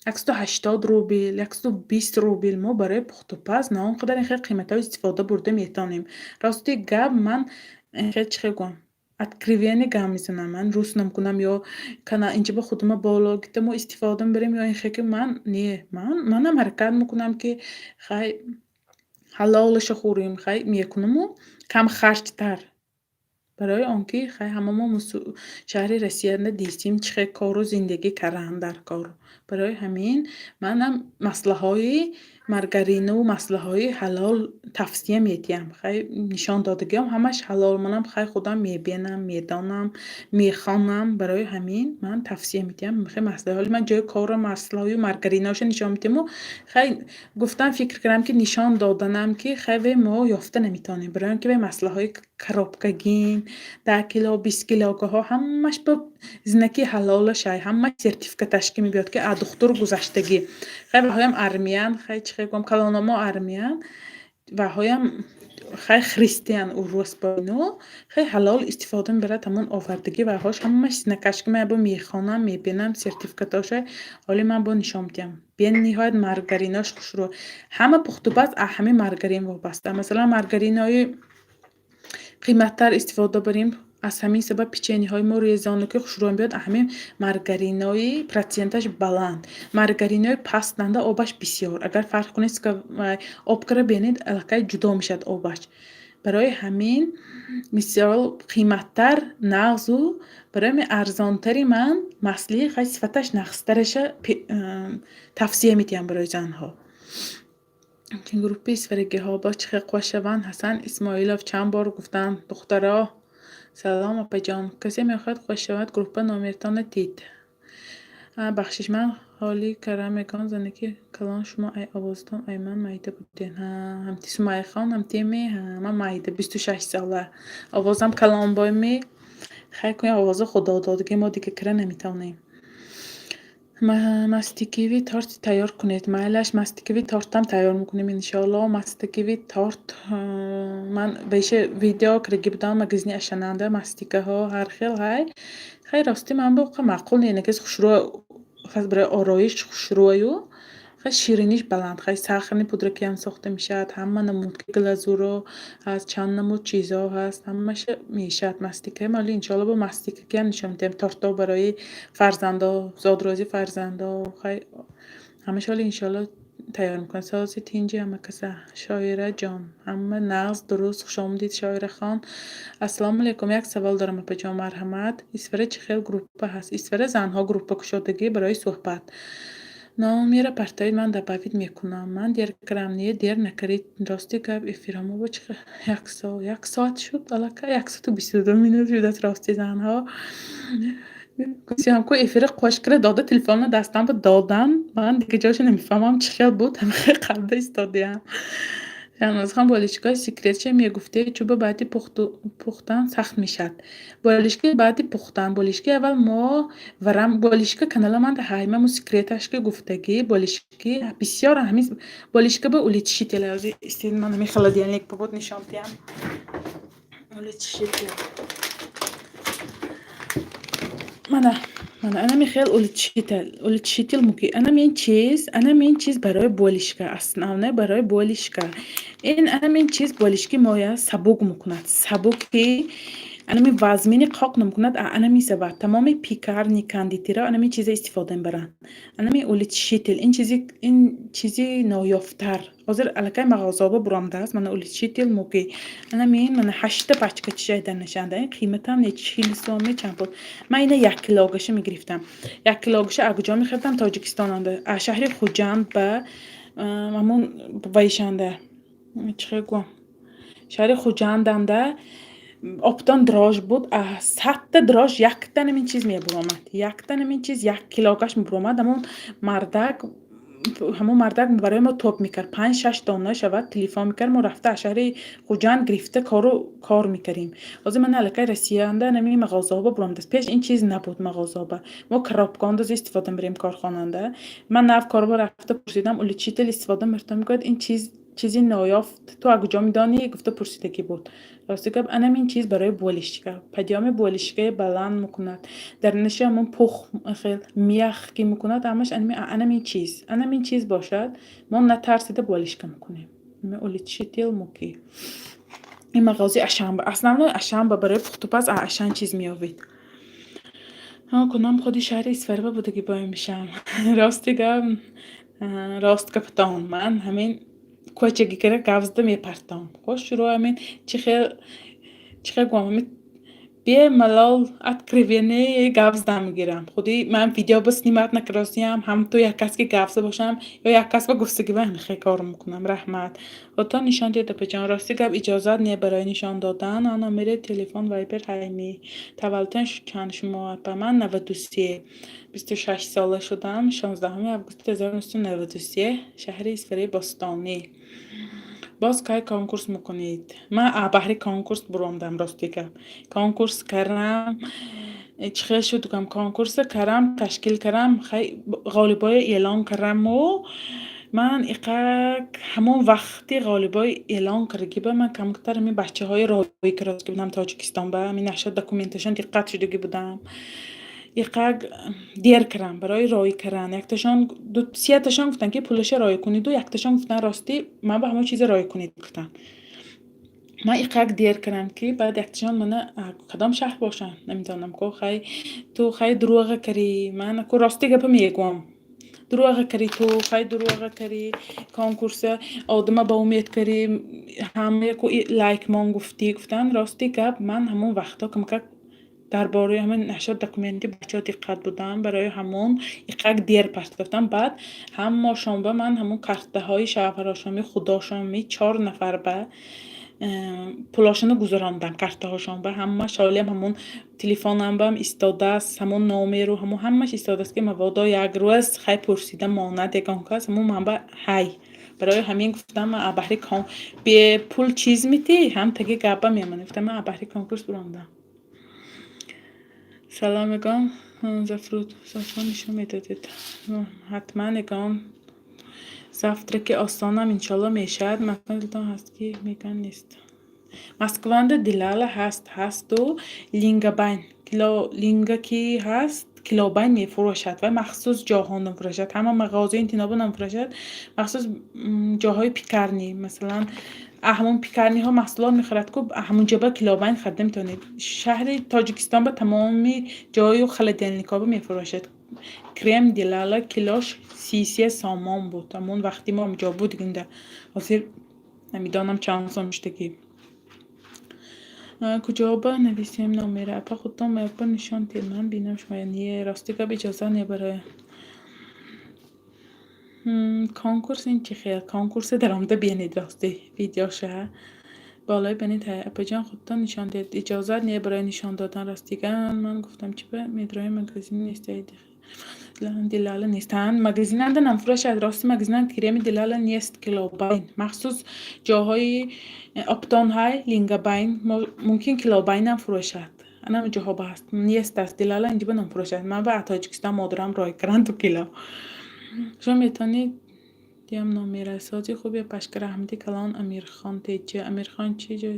180 рубл, 120 рубл. Мо барои пухтупаз на он қадар ин хел қиматҳо истифода бурда метавонем. Рости гап, ман ин хел чӣ хел гӯям, откровенно гап мезанам. Ман рӯс намкунам ё инҷа ба худама боло гита мо истифода мебарем ё ин хел ки ман не, ман манам ҳаракат мекунам, ки хай ҳалолаша хӯрем, хай мекунаму камхарҷтар. Барои он ки хай ҳама мо шаҳри Россияда дистем, чӣ хел кору зиндагӣ кардан дар кор. Барои ҳамин манам маслаҳои маргарину маслаҳои ҳалол тавсия медиҳам. Хай нишон додагиам ҳамаш ҳалол. Манам хай худам мебинам, медонам, мехонам. Барои ҳамин ман тавсия медиҳам. Хай маслаҳои ҳоли ман ҷои корро маслаҳою маргариноша нишон медиҳаму хай гуфтам, фикр кардам, ки нишон доданам, ки хай вай мо ёфта наметавонем. Барои он ки вай маслаҳои коробкагин, 10 кило, 20 килогаҳо ҳамаш ба знаки ҳалолашай, ҳамаш сертификаташ ки мебиёд, ки аз духтур гузаштагӣ. Хай ваҳоям армян, хай чӣ хел гӯям, калономо армян, ваҳоям хай христиан урусбону хай ҳалол истифода мебарад. Ҳамон овардагӣ ваҳош ҳамаш знакаш ки ман бо мехонам, мебинам сертификатоша. Ҳоли ман бо нишон медиҳам. Бениҳоят маргаринош хушрӯ. Ҳама пухтупаз аз ҳамин маргарин вобаста. Масалан, маргаринои қиматтар истифода барем, аз ҳамин сабаб печеньеҳои мо резонаки хушрӯ мебиёд, аз ҳамин маргаринои проценташ баланд. Маргаринои пастанда обаш бисёр. Агар фарқ кунед, об кара бинед, аллакай ҷудо мешавад обаш. Барои ҳамин мисол қиматтар нағзу, барои ҳамин арзонтари ман масли хай сифаташ нағзтараша тавсия медиҳам барои занҳо. Группаи исфарагиҳо боз чӣ хел қувва шаванд? Ҳасан Исмоилов чанд бор гуфтанд, духтаро. Салом, апаҷон. Касе мехоҳад қувва шавад, группа номертонро дид. Бахшиш, ман ҳоли карам мегӯям, занаки калон шумо ай овозатон, ай ман майда будед. Ҳамти Сумайхон, ҳамтиме, ман майда, 26 сола. Овозам калонбойме. Хай кунед, овоза худододагӣ, мо дига кира наметавонем. Мастикиви торт тайёр кунед. Майлаш, мастикиви тортам тайёр мекунем, иншоалло. Мастикиви торт ман беша видео кираги будам, магазини Ашананда мастикаҳо ҳар хел ҳай. Хай ростӣ ман бо маъқул не, накас хушрӯ барои ороиш хушрӯаю хай шириниш баланд. Хай сахарный пудракиам сохта мешавад, ҳама намуд глазуро ҳаст, чанд намуд чизҳо ҳаст, ҳамаша мешавад мастика. Ҳоли иншоалло бо мастикакиам нишон медиҳем. Тортҳо барои фарзандо, зодрӯзи фарзандо, хай ҳамаша ҳоли иншоалло тайёр мекунам. Сози тинҷи ҳама каса. Шоираҷон, ҳама нағз, дуруст, хушомадид, Шоирахон. Ассалому алайкум, як савол дорам, апаҷон, марҳамат. Исфара чӣ хел группа ҳаст? Исфара занҳо группа кушодагӣ барои суҳбат. Номера партоед, ман добавить мекунам. Ман дер кардам. Не, дер накардед. Рости гап, эфирҳо бо чӣ як соат шуд аллакай, 1:22 минут шудааст, рости занҳо. Гуфтам ку эфира қош кара дода, телефонро дастам ба додан, ман дига ҷошо намефаҳмам, чӣ хел буд, ҳамаи қалба истодиам. Шаҳнозхон, болишкои секретша мегуфтед, чӯба баъди пухтан сахт мешавад. Болишки баъди пухтан, болишки аввал мо варам, болишка канала ман ҳайма му секреташки гуфтагӣ, болишки бисёр ҳамин болишка ба улучшитель истед, ман ҳамин холодильник бобот нишон диҳам. Улучшитель. Мана, мана анами хел улучшитель, улучшитель муки. Анамин чиз барои болишка, основное барои болишка. Ин анамин чиз болишки моя сабук мекунад. Сабуки Анами вазмини қоқ намекунад, анами сабаб тамоми пекарни, кондитеро анами чиза истифода мебаранд. Анами улучшитель, ин чизи ноёфтар. Ҳозир аллакай мағозаҳо буромадааст. Мана, улучшитель муки. Анами мана, ҳаштта пачка чишай дар нишанда. Ин қиматам не, 40 сомӣ, чанд пул. Ман ина 1 килогаша мегирифтам. 1 килогаша аз куҷо мехаридам? Тоҷикистонанда. Аз шаҳри Хуҷанд ба ҳамун вайшанда. Чӣ хел гӯям? Шаҳри Хуҷанданда оптом дрожж буд. 100-та дрожж якта намин чиз мебуромад. Якта намин чиз 1 килогаш мебуромад. Ҳамон мардак барои мо топ мекард. Панҷ, шаш дона шавад, телефон мекард, мо рафта аз шаҳри Хуҷанд гирифта, кору кор мекардем. Ҳозир ман аллакай Россияанда нами мағозаҳо буромадааст. Пеш ин чиз набуд мағозаҳо. Мо коробкаандоз истифода мебарем корхонаанда. Ман нав корба рафта пурсидам, улучшитель истифода мебурдам. Мегӯяд, ин чиз чизи ноёфт, ту аз куҷо медонӣ? Гуфта пурсидагӣ буд. Рости гап, анамин чиз барои болишка, подъёми болишкаи баланд мекунад. Дар наша ҳамон пух хел мягкий мекунад, ҳамаш анамин чиз. Анамин чиз бошад, мо натарсида болишка мекунем. Улучшитель муки. Ин мағози Ашанба. Основной Ашанба барои пухтупаз Ашан чиз меёбед. Кунам худи шаҳри Исфарба будагӣ бой мешавам. Рости гап, рост гапатон, ман ҳамин кӯчаги кара гавзда мепартом. Хош, шурӯъ ҳамин чӣ хел гӯям, ҳамин бемалол, откровенно гап зада мегирам. Худи ман видео ба снимать накардосиям, ҳам ту як кас ки гап зада бошам ё як кас ба гуфтагӣ ба ҳамин хел кор мекунам. Раҳмат. Худтон нишон диҳед, апаҷон. Рости гап, иҷозат не барои нишон додан. А номери телефон, Вайбер ҳайми. Таваллудтон чанд шумо, апа? Ман 93. 26 сола шудам. 16 августи 1993, шаҳри Исфараи Бостонӣ. Боз кай конкурс мекунед? Ман баҳри конкурс буромадам, рости гап. Конкурс кардам, чӣ хел шуд гӯям, конкурса кардам, ташкил кардам, хай, ғолибоя эълон кардаму ман иқак ҳамон вақти ғолибои эълон кардагӣ ба ман камтар ҳамин бачаҳои роӣ кардагӣ будам Тоҷикистон ба ҳамин нашр документашон диққат шудагӣ будам. Иқак дер кардам барои роӣ кардан. Якташон, сеташон гуфтанд, ки пулаша роӣ куниду, якташон гуфтанд, ростӣ, ман ба ҳамон чиза роӣ кунед гуфтанд. Ман иқак дер кардам, ки баъд якташон мана, кадом шаҳр бошанд, намедонам, ко хай, ту хай дурӯға карӣ. Ман ку рости гапа мегӯям. Дурӯға карӣ, ту хай дурӯға карӣ, конкурса одама ба умед карӣ, ҳама ку лайк мон гуфтӣ, гуфтанд. Рости гап, ман ҳамон вақтҳо камакак дар бораи ҳамин нашр документи бачаҳо диққат будам, барои ҳамон иқак дер партофтам. Баъд ҳамошон ба ман ҳамон картаҳои шавҳарошоми худошоми чор нафар ба пулошонро гузарондам, картаҳошон ба ҳамаш. Ҳолиам ҳамон телефонам бам истодааст, ҳамон номеру ҳамон ҳамаш истодааст, ки мабодо як рӯз хай пурсида монад ягон кас, ҳамон манба ҳай. Барои ҳамин гуфтам, ман баҳри бепул чиз метӣ, ҳам таги гапа мемонӣ. Гуфтам, ман баҳри конкурс буромадам. Салом, ягон зафруд созҳо нишон медодед? Ҳатман, ягон завтраки осонам иншолло мешавад. Москва дилтон ҳаст, ки мегӯянд нест. Москванда Дилала ҳаст, ҳасту лингабайн. Кило линга ки ҳаст, килобайн мефурӯшад ва махсус ҷоҳо мефурӯшад. Ҳама мағозаи интиноба намефурӯшад, махсус ҷоҳои пекарни, масалан, ҳамон пекарниҳо маҳсулот мехӯрад ку, ҳамонҷоба килобайн харида метавонед. Шаҳри Тоҷикистон ба тамоми ҷою холодильникҳо мефурӯшад. Крем Дилала килош 33 сомон буд. Ҳамон вақти мо ҳамҷо буд гинда. Ҳозир намедонам чанд сом шудагӣ. Куҷо ба нависем номера? Апа, худтон ба нишон диҳед, ман бинам шумо. Не, рости гап, иҷозат не барои. Конкурс ин чӣ хел? Конкурсе даромада бинед, ростӣ, видеоша. Болои бинед. Апаҷон, худтон нишон диҳед. Иҷозат не барои нишон додан, рости гап. Ман гуфтам, чӣ ба метрои магазин нестаед? Дилала нест. Магазинанда намфурӯшад. Рости, магазинан креми Дилала нест килобайн. Махсус ҷоҳои оптом ҳай, лингабайн, мумкин килобайнам фурӯшад. Анам ҷоҳо ба ҳаст. Нест аст. Дилала инҷо ба намфурӯшад. Ман ба Тоҷикистон модарам роҳӣ кардам 2 кило. Шумо метавонед диҳам номера. Сози хуби пашка, раҳмати калон, Амирхон Теҷа. Амирхон чӣ ҷой?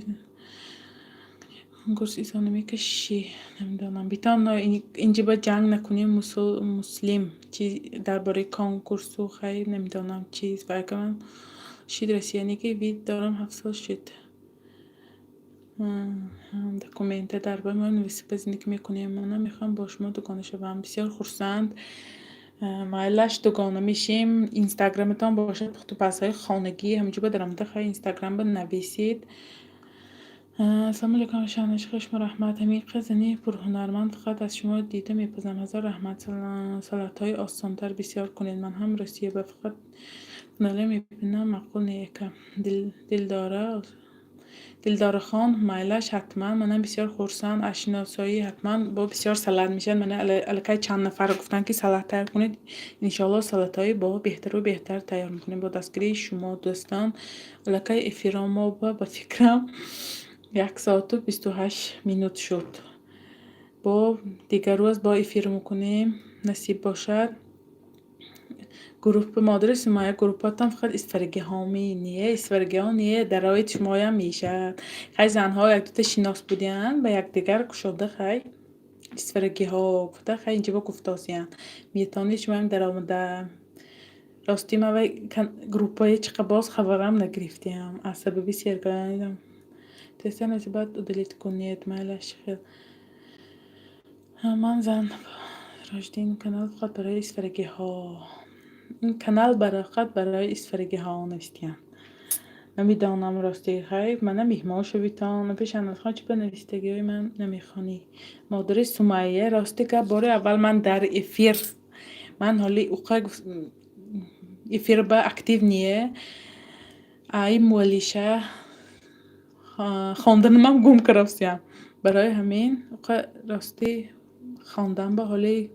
Конкурс изономӣ кашӣ? Намедонам. Битон инҷа ба ҷанг накунем, муслим. Чи дар бораи конкурсу хайр, намедонам чиз. Ва агар ман шид россияне ки вид дорам, 7 сол шуд. Документа дар бораи мо нависиба зиндагӣ мекунем. Ман мехоҳам бо шумо дугона шавам. Бисёр хурсанд. Майлаш, дугона мешем. Инстаграматон бошад, пухтупазҳои хонагӣ ҳаминҷо ба даромада, хай, инстаграм нависед. Ассалому алайкум, шаҳнози шумо, раҳмат. Ҳамин зани пурҳунарманд фақат аз шумо дида мепазам. Ҳазор раҳмат. Салатҳои осонтар бисёр кунед. Ман ҳам Русия ба фақат нале мебинам, маъқул не яка. Дилдора, Дилдорахон, майлаш, ҳатман. Манам бисёр хурсанд аз шиносоӣ. Ҳатман, бо бисёр салат мешавад. Мана, аллакай чанд нафар гуфтанд, ки салат тайёр кунед. Иншоалло, салатҳои бо беҳтару беҳтар тайёр мекунем бо дастгирии шумо, дӯстон. Аллакай эфиро мо ба фикрам, 1 соату 28 минут шуд. Бо дигар рӯз бо эфир мекунем, насиб бошад. Группа модари Сумайя, группатон фақат исфарагиҳоми не, исфарагиҳо не, дарои шумоям мешавад. Хай, занҳо якдута шинос будиянд ба якдигар, кушода, хай, исфарагиҳо гуфта, хай, инҷо гуфтосиянд. Метавонед шумоям даромада. Ростӣ, ман вай группаи чӣ боз хабарам нагирифтиям аз сабаби сергардонидам. Тезтар насибат удалить кунед, майлаш хел. Ман зан рождин, канал фақат барои исфарагиҳо. Ин канал фақат барои исфарагиҳо навистиянд. Намедонам, рости, хай, мана меҳмон шавитон. Пешаназхон, чӣ ба навистагиҳои ман намехонӣ? Модари Сумайя, рости гап, бори аввал ман дар эфир, ман ҳоли уқа эфир ба актив не, ай муаллиша хонданамам гум кардастиям. Барои ҳамин уқа, ростӣ, хондан ба ҳоли.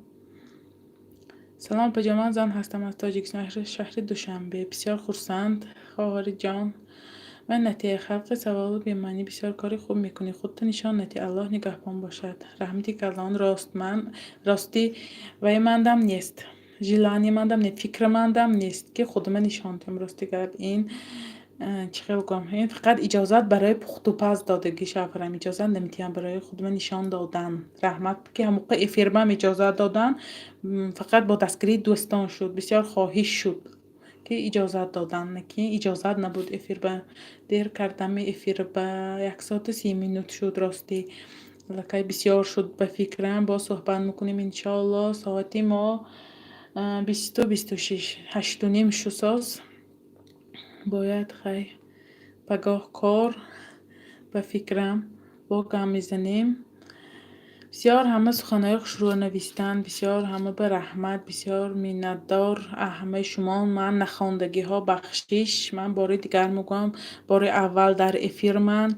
Салом, опаҷон, ман зан ҳастам аз Тоҷикистон, шаҳри Душанбе. Бисёр хурсанд, хоҳари ҷон. Ман натия халқи саволу бемаънӣ. Бисёр кори хуб мекунӣ, худто нишон надиҳ. Аллоҳ нигаҳбон бошад. Раҳмати калон. Рост, ман, ростӣ, вай мандам нест, желание мандам не, фикри мандам нест, ки худама нишон диҳам. Рости гап, ин чӣ хел гӯям, ин фақат иҷозат барои пухтупаз додагӣ шавҳарам, иҷозат намедиҳам барои худама нишон додан. Раҳмат, ки ҳамоқа эфирбам иҷозат додан. Фақат бо дастгирии дӯстон шуд, бисёр хоҳиш шуд, ки иҷозат додан, ки иҷозат набуд эфирба. Дер кардами эфирба, 1 соату 30 минут шуд, ростӣ, аллакай бисёр шуд ба фикрам. Боз суҳбат мекунем, иншоалло. Соати мо 20:26, 8:30 шусоз. Бояд, хай, пагоҳ кор, ба фикрам, бо гам мезанем. Бисёр ҳама суханҳои хушрӯ навистанд, бисёр ҳама ба раҳмат, бисёр миннатдор ҳамаи шумо. Ман нахондагиҳо бахшиш, ман бори дигар мегӯям, бори аввал дар эфир ман,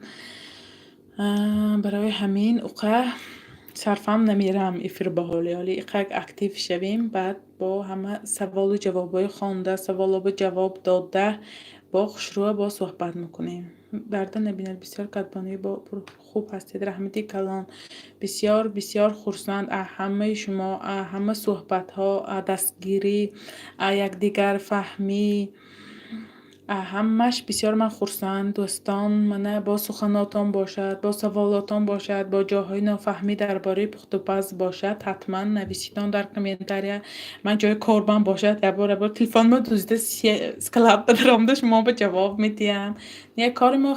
барои ҳамин уқа сарфам намерам эфир ба ҳоли. Ҳоли иқак актив шавем, баъд бо ҳама саволу ҷавобҳои хонда, саволҳо ҷавоб дода, бо хушрӯа бо суҳбат мекунем. Дарда набинад, бисёр кадбонуи хуб ҳастед. Раҳмати калон. Бисёр бисёр хурсанд аз ҳамаи шумо, аз ҳама суҳбатҳо, аз дастгирӣ, аз якдигарфаҳмӣ, ҳамаш бисёр ман хурсанд, дӯстон. Мана, бо суханотон бошад, бо саволотон бошад, бо ҷойҳои нофаҳмӣ дар бораи пухтупаз бошад, ҳатман нависитон дар комментария. Ман ҷои корбам бошад, якбор якбор телефонмо дузида, склад ба даромада, шумо ба ҷавоб медиҳам. Не, кори мо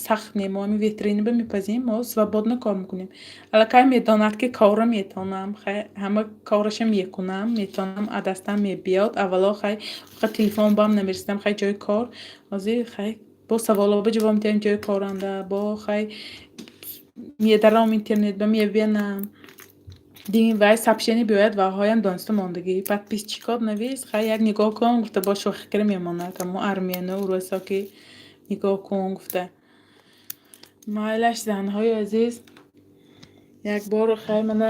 сахт не, мо ҳамин витрина мепазем, мо свободно кор мекунем. Аллакай медонад, ки корро метавонам, хай, ҳама кораша мекунам, метавонам, аз дастам мебиёд. Аввало, хай, фақат телефон бам намерасидам, хай, ҷои кор. Ҳозир, хай, бо саволҳо ба ҷавоб медиҳам ҷои коранда, бо, хай, медаром интернет ба, мебинам. Дин вай сообщение биёяд, ваҳоям дониста мондагӣ. Подписчикот навис, хай, як нигоҳ кун гуфта, бо шӯхӣ кара мемонад. Ҳамо армияну урусо, ки нигоҳ кун гуфта. Майлаш, занҳои азиз, як бор, хай, мана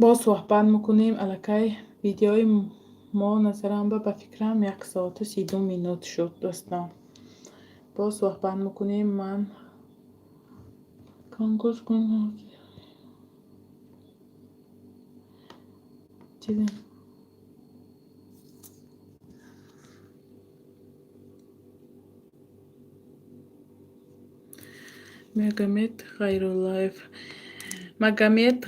боз суҳбат мекунем. Аллакай видеои мо, назарам ба фикрам, 1 соату 32 минут шуд, дӯстон. Боз суҳбат мекунем. Ман конкурс кун чизе. Мегамед Ғайруллаев. Магомед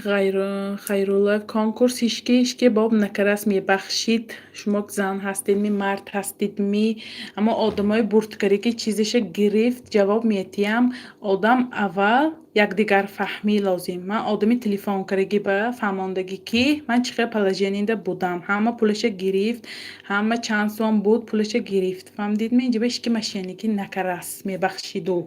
Хайруллоев, конкурс ҳички ҳичке боб накардаст, мебахшид. Шумо зан ҳастед ми, мард ҳастед ми, аммо одамои бурдкарӣ, ки чизеша гирифт, ҷавоб метиҳам. Одам аввал якдигарфаҳмӣ лозим. Ман одами телефонкарагӣ ба фаҳмондагӣ, ки ман чӣ хел положение да будам. Ҳама пулаша гирифт, ҳама чанд сом буд, пулаша гирифт. Фаҳмидед ми? Инҷа ба ҳички мошенникӣ накардаст, мебахшиду.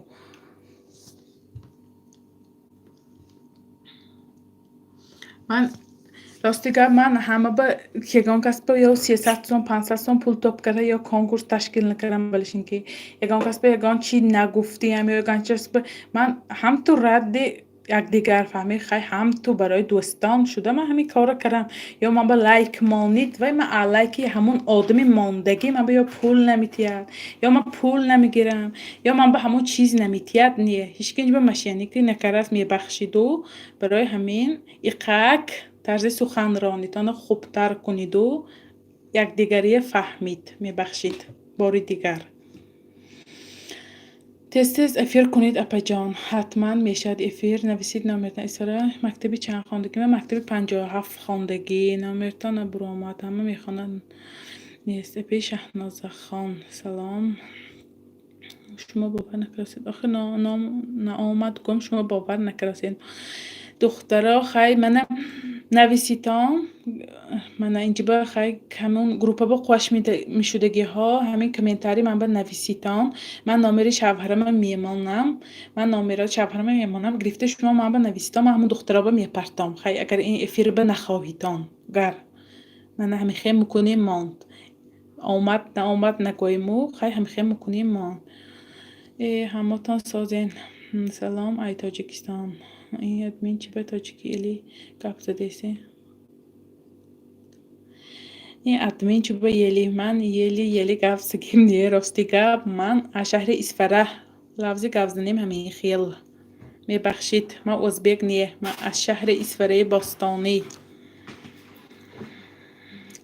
Ман, рости гап, ман ҳама ба ягон кас ба ё 300 сом, 500 сом пул топ карда ё конкурс ташкил накардам, балишин ки ягон кас ба ягон чи нагуфтиам ё ягон чиз ба ман ҳамту радди якдигар фаҳмӣ. Хай, ҳамту барои дӯстон шуда ман ҳамин корро кардам. Ё ман ба лайк монид, вай ман лайки ҳамун одами мондагӣ ман ба ё пул наметиҳад, ё ман пул намегирам, ё ман ба ҳамун чиз наметиҳад. Не, ҳички инҷа ба мошенникӣ накардааст, мебахшиду. Барои ҳамин иқак тарзи суханронитонро хубтар куниду якдигария фаҳмид. Мебахшид бори дигар. Тез тез эфир кунед, апаҷон. Ҳатман мешавад эфир. Нависед номертон. Исора, мактаби чанд хондагӣ? Ман мактаби 57 хондагӣ. Номертон набуромад, ҳама мехонанд, нест. Апаи Шаҳнозахон, салом. Шумо бовар накардастед, охир ном наомад гум, шумо бовар накардастед. Духтаро, хай, мана нависитон, мана инҷиба, хай, ҳамун группа ба қувваш мешудагиҳо, ҳамин комментарий ман ба нависитон. Ман номери шавҳарама мемонам, ман номеро шавҳарама мемонам, гирифта шумо ман ба нависитон, ман ҳамун духтароба мепартом. Хай, агар ин эфирба нахоҳитон, гар мана ҳамихе мукунем, монд, омад наомад нагӯему, хай, ҳамихе мукунем, монд. Э, ҳамотон созен. Салом, ай Тоҷикистон. Ин админ чӣ ба тоҷикӣ эли гап задесе? Ин админ чӣ ба ели? Ман ели ели гап задем, не, рости гап, ман аз шаҳри Исфара, лафзи гап занем ҳамин хел. Мебахшид, ман ӯзбек не, ман аз шаҳри Исфараи бостонӣ.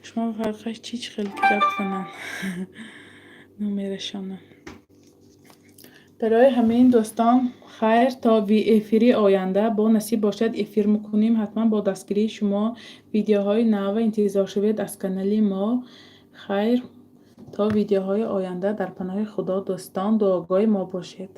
Шумо фарқаш чӣ, чӣ хел гап зананд номерашона. Барои ҳамин, дӯстон, хайр, то эфири оянда бо насиб бошад, эфир мекунем ҳатман бо дастгирии шумо. Видеоҳои нава интизор шавед аз канали мо. Хайр, то видеоҳои оянда, дар паноҳи Худо, дӯстон, дуогоҳи мо бошед.